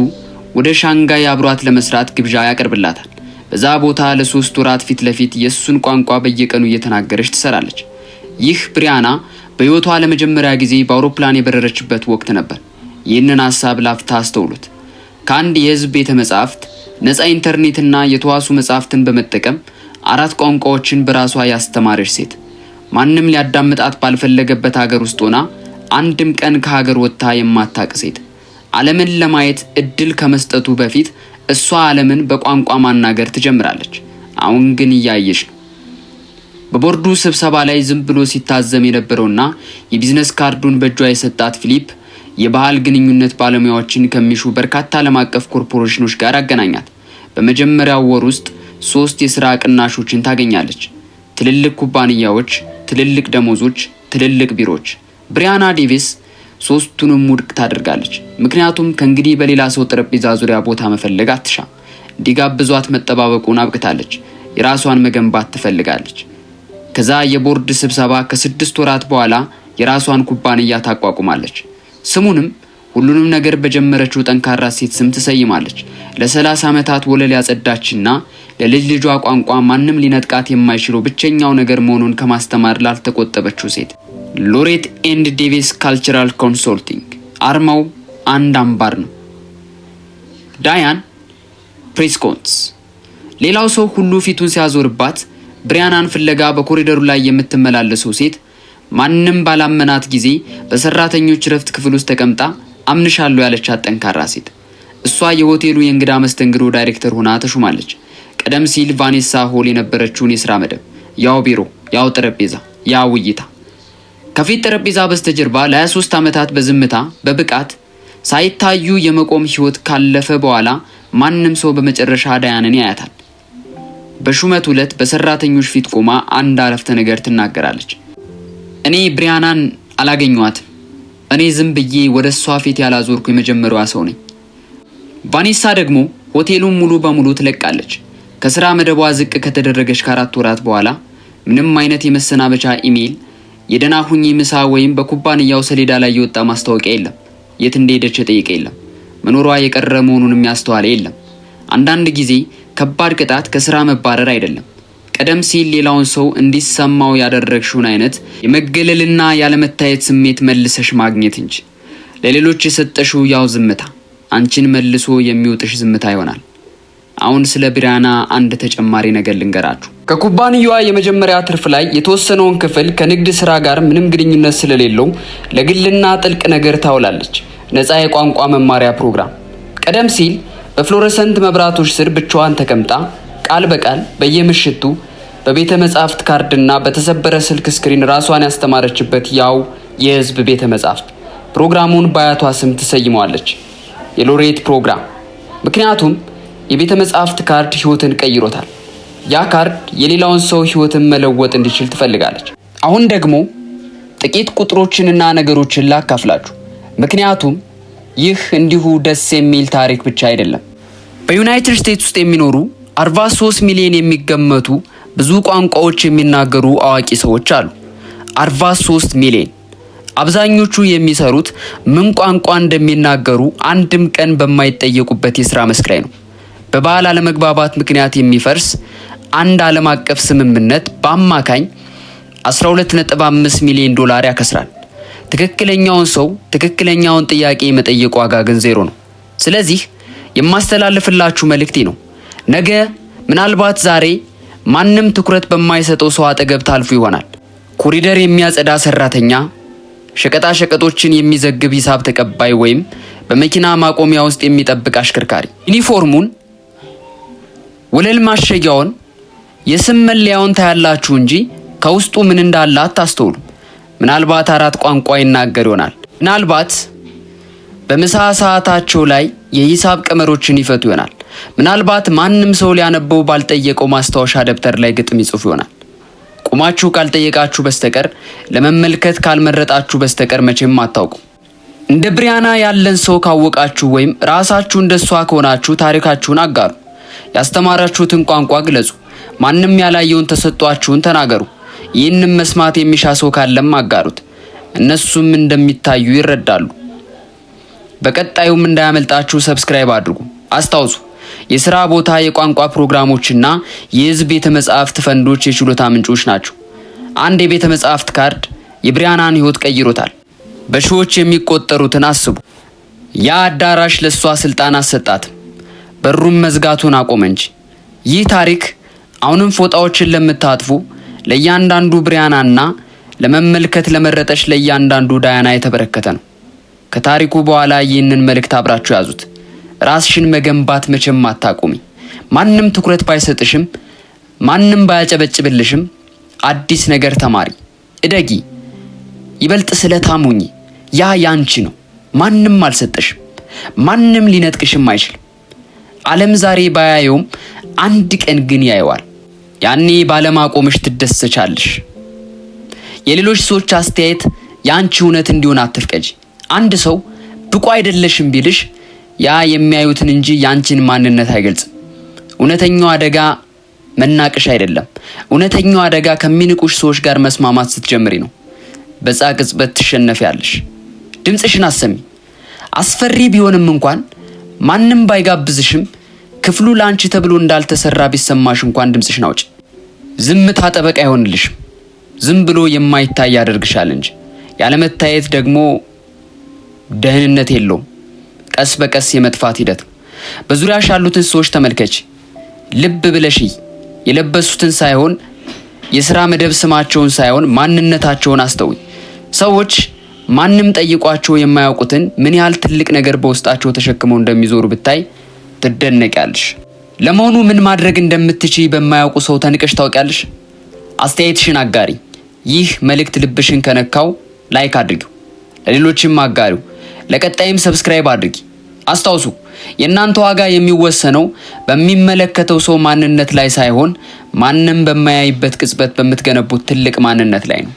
ወደ ሻንጋይ አብሯት ለመስራት ግብዣ ያቀርብላታል። በዛ ቦታ ለ3 ወራት ፊት ለፊት የእሱን ቋንቋ በየቀኑ እየተናገረች ትሰራለች። ይህ ብሪያና በሕይወቷ ለመጀመሪያ ጊዜ በአውሮፕላን የበረረችበት ወቅት ነበር። ይህንን ሀሳብ ላፍታ አስተውሉት። ከአንድ የህዝብ ቤተ መጻሕፍት ነፃ ኢንተርኔትና የተዋሱ መጻሕፍትን በመጠቀም አራት ቋንቋዎችን በራሷ ያስተማረች ሴት፣ ማንም ሊያዳምጣት ባልፈለገበት ሀገር ውስጥ ሆና አንድም ቀን ከሀገር ወጥታ የማታቅ ሴት፣ ዓለምን ለማየት እድል ከመስጠቱ በፊት እሷ ዓለምን በቋንቋ ማናገር ትጀምራለች። አሁን ግን እያየች ነው። በቦርዱ ስብሰባ ላይ ዝም ብሎ ሲታዘብ የነበረውና የ business card ኡን በእጇ የሰጣት ፊሊፕ የባህል ግንኙነት ባለሙያዎችን ከሚሹ በርካታ ዓለም አቀፍ ኮርፖሬሽኖች ጋር አገናኛት። በመጀመሪያው ወር ውስጥ ሶስት የስራ ቅናሾችን ታገኛለች። ትልልቅ ኩባንያዎች፣ ትልልቅ ደሞዞች፣ ትልልቅ ቢሮዎች። ብሪያና ዴቪስ ሶስቱንም ውድቅ ታደርጋለች። ምክንያቱም ከእንግዲህ በሌላ ሰው ጠረጴዛ ዙሪያ ቦታ መፈለግ አትሻም። እንዲጋብዟት መጠባበቁን አብቅታለች። የራሷን መገንባት ትፈልጋለች። ከዛ የቦርድ ስብሰባ ከ6 ወራት በኋላ የራሷን ኩባንያ ታቋቁማለች። ስሙንም ሁሉንም ነገር በጀመረችው ጠንካራ ሴት ስም ትሰይማለች። ለ30 ዓመታት ወለል ያጸዳችና ለልጅ ልጇ ቋንቋ ማንም ሊነጥቃት የማይችለው ብቸኛው ነገር መሆኑን ከማስተማር ላልተቆጠበችው ሴት፣ ሎሬት and ዴቪስ Cultural Consulting። አርማው አንድ አምባር ነው። ዳያን ፕሬስኮንስ። ሌላው ሰው ሁሉ ፊቱን ሲያዞርባት ብሪያናን ፍለጋ በኮሪደሩ ላይ የምትመላለሰው ሴት፣ ማንም ባላመናት ጊዜ በሰራተኞች ረፍት ክፍል ውስጥ ተቀምጣ አምንሻለሁ ያለቻት ጠንካራ ሴት። እሷ የሆቴሉ የእንግዳ መስተንግዶ ዳይሬክተር ሆና ተሹማለች። ቀደም ሲል ቫኔሳ ሆል የነበረችውን የስራ መደብ፣ ያው ቢሮ፣ ያው ጠረጴዛ፣ ያው እይታ። ከፊት ጠረጴዛ በስተጀርባ ለ23 ዓመታት በዝምታ፣ በብቃት፣ ሳይታዩ የመቆም ህይወት ካለፈ በኋላ ማንም ሰው በመጨረሻ ዳያንን ያያታል። በሹመት ዕለት በሰራተኞች ፊት ቆማ አንድ አረፍተ ነገር ትናገራለች። "እኔ ብሪያናን አላገኘኋትም። እኔ ዝም ብዬ ወደ እሷ ፊት ያላዞርኩ የመጀመሪያዋ ሰው ነኝ።" ቫኔሳ ደግሞ ሆቴሉን ሙሉ በሙሉ ትለቃለች። ከስራ መደቧ ዝቅ ከተደረገች ከ4 ወራት በኋላ ምንም አይነት የመሰናበቻ ኢሜይል፣ የደህና ሁኚ ምሳ ወይም በኩባንያው ሰሌዳ ላይ የወጣ ማስታወቂያ የለም። የት እንደሄደች የጠየቀ የለም። መኖሯ የቀረ መሆኑን የሚያስተዋለ የለም። አንዳንድ ጊዜ ከባድ ቅጣት ከስራ መባረር አይደለም። ቀደም ሲል ሌላውን ሰው እንዲሰማው ያደረግሽውን አይነት የመገለልና ያለመታየት ስሜት መልሰሽ ማግኘት እንጂ። ለሌሎች የሰጠሽው ያው ዝምታ አንቺን መልሶ የሚውጥሽ ዝምታ ይሆናል። አሁን ስለ ብሪያና አንድ ተጨማሪ ነገር ልንገራችሁ። ከኩባንያዋ የመጀመሪያ ትርፍ ላይ የተወሰነውን ክፍል ከንግድ ስራ ጋር ምንም ግንኙነት ስለሌለው ለግልና ጥልቅ ነገር ታውላለች። ነፃ የቋንቋ መማሪያ ፕሮግራም። ቀደም ሲል በ fluorescent መብራቶች ስር ብቻዋን ተቀምጣ ቃል በቃል በየምሽቱ በቤተ መጻሕፍት ካርድና በተሰበረ ስልክ screen ራሷን ያስተማረችበት ያው የህዝብ ቤተ መጻሕፍት ፕሮግራሙን በአያቷ ስም ትሰይመዋለች። የሎሬት ፕሮግራም። ምክንያቱም የቤተ መጻሕፍት ካርድ ህይወትን ቀይሮታል። ያ ካርድ የሌላውን ሰው ህይወትን መለወጥ እንዲችል ትፈልጋለች። አሁን ደግሞ ጥቂት ቁጥሮችንና ነገሮችን ላካፍላችሁ። ምክንያቱም ይህ እንዲሁ ደስ የሚል ታሪክ ብቻ አይደለም። በዩናይትድ ስቴትስ ውስጥ የሚኖሩ 43 ሚሊዮን የሚገመቱ ብዙ ቋንቋዎች የሚናገሩ አዋቂ ሰዎች አሉ። 43 ሚሊዮን። አብዛኞቹ የሚሰሩት ምን ቋንቋ እንደሚናገሩ አንድም ቀን በማይጠየቁበት የስራ መስክ ላይ ነው። በባህል አለመግባባት ምክንያት የሚፈርስ አንድ ዓለም አቀፍ ስምምነት በአማካኝ 12.5 ሚሊዮን ዶላር ያከስራል። ትክክለኛውን ሰው ትክክለኛውን ጥያቄ የመጠየቅ ዋጋ ግን ዜሮ ነው። ስለዚህ የማስተላልፍላችሁ መልእክቴ ነው። ነገ ምናልባት ዛሬ ማንም ትኩረት በማይሰጠው ሰው አጠገብ ታልፉ ይሆናል። ኮሪደር የሚያጸዳ ሰራተኛ፣ ሸቀጣ ሸቀጦችን የሚዘግብ ሂሳብ ተቀባይ ወይም በመኪና ማቆሚያ ውስጥ የሚጠብቅ አሽከርካሪ። ዩኒፎርሙን፣ ወለል ማሸጊያውን፣ የስም መለያውን ታያላችሁ እንጂ ከውስጡ ምን እንዳለ አታስተውሉ። ምናልባት አራት ቋንቋ ይናገር ይሆናል። ምናልባት በምሳ ሰዓታቸው ላይ የሂሳብ ቀመሮችን ይፈቱ ይሆናል። ምናልባት ማንም ሰው ሊያነበው ባልጠየቀው ማስታወሻ ደብተር ላይ ግጥም ይጽፉ ይሆናል። ቆማችሁ ካልጠየቃችሁ በስተቀር፣ ለመመልከት ካልመረጣችሁ በስተቀር መቼም አታውቁም። እንደ ብሪያና ያለን ሰው ካወቃችሁ ወይም ራሳችሁ እንደሷ ከሆናችሁ ታሪካችሁን አጋሩ። ያስተማራችሁትን ቋንቋ ግለጹ። ማንም ያላየውን ተሰጥኦአችሁን ተናገሩ። ይህንም መስማት የሚሻ ሰው ካለም አጋሩት። እነሱም እንደሚታዩ ይረዳሉ። በቀጣዩም እንዳያመልጣችሁ subscribe አድርጉ። አስታውሱ፣ የስራ ቦታ የቋንቋ ፕሮግራሞችና የህዝብ ቤተ መጻሕፍት ፈንዶች የችሎታ ምንጮች ናቸው። አንድ የቤተ መጻሕፍት ካርድ የብሪያናን ህይወት ቀይሮታል። በሺዎች የሚቆጠሩትን አስቡ። ያ አዳራሽ ለእሷ ስልጣን አልሰጣትም፣ በሩን መዝጋቱን አቆመ እንጂ። ይህ ታሪክ አሁንም ፎጣዎችን ለምታጥፉ ለእያንዳንዱ ብሪያናና ለመመልከት ለመረጠች ለእያንዳንዱ ዳያና የተበረከተ ነው። ከታሪኩ በኋላ ይህንን መልእክት አብራችሁ ያዙት። ራስሽን መገንባት መቼም አታቁሚ። ማንም ትኩረት ባይሰጥሽም፣ ማንም ባያጨበጭብልሽም አዲስ ነገር ተማሪ፣ እደጊ፣ ይበልጥ ስለታም ሁኚ። ያ ያንቺ ነው። ማንም አልሰጠሽም። ማንም ሊነጥቅሽም አይችልም። ዓለም ዛሬ ባያየውም አንድ ቀን ግን ያየዋል። ያኔ ባለማቆምሽ ትደሰቻለሽ። የሌሎች ሰዎች አስተያየት የአንቺ እውነት እንዲሆን አትፍቀጂ። አንድ ሰው ብቁ አይደለሽም ቢልሽ ያ የሚያዩትን እንጂ ያንቺን ማንነት አይገልጽም። እውነተኛው አደጋ መናቅሽ አይደለም። እውነተኛው አደጋ ከሚንቁሽ ሰዎች ጋር መስማማት ስትጀምሪ ነው። በዛ ቅጽበት ትሸነፊያለሽ። ድምፅሽን አሰሚ። አስፈሪ ቢሆንም እንኳን፣ ማንም ባይጋብዝሽም፣ ክፍሉ ለአንቺ ተብሎ እንዳልተሰራ ቢሰማሽ እንኳን ድምፅሽን አውጪ። ዝምታ ጠበቃ አይሆንልሽም። ዝም ብሎ የማይታይ ያደርግሻል እንጂ። ያለመታየት ደግሞ ደህንነት የለውም። ቀስ በቀስ የመጥፋት ሂደት ነው። በዙሪያሽ ያሉትን ሰዎች ተመልከች። ልብ ብለሽ የለበሱትን ሳይሆን የሥራ መደብ ስማቸውን ሳይሆን ማንነታቸውን አስተውይ። ሰዎች ማንም ጠይቋቸው የማያውቁትን ምን ያህል ትልቅ ነገር በውስጣቸው ተሸክመው እንደሚዞሩ ብታይ ትደነቂያለሽ። ለመሆኑ ምን ማድረግ እንደምትችይ በማያውቁ ሰው ተንቀሽ ታውቂያለሽ? አስተያየትሽን አጋሪ። ይህ መልእክት ልብሽን ከነካው like አድርጊው፣ ለሌሎችም አጋሪው። ለቀጣይም subscribe አድርጊ። አስታውሱ፣ የእናንተ ዋጋ የሚወሰነው በሚመለከተው ሰው ማንነት ላይ ሳይሆን ማንም በማያይበት ቅጽበት በምትገነቡት ትልቅ ማንነት ላይ ነው።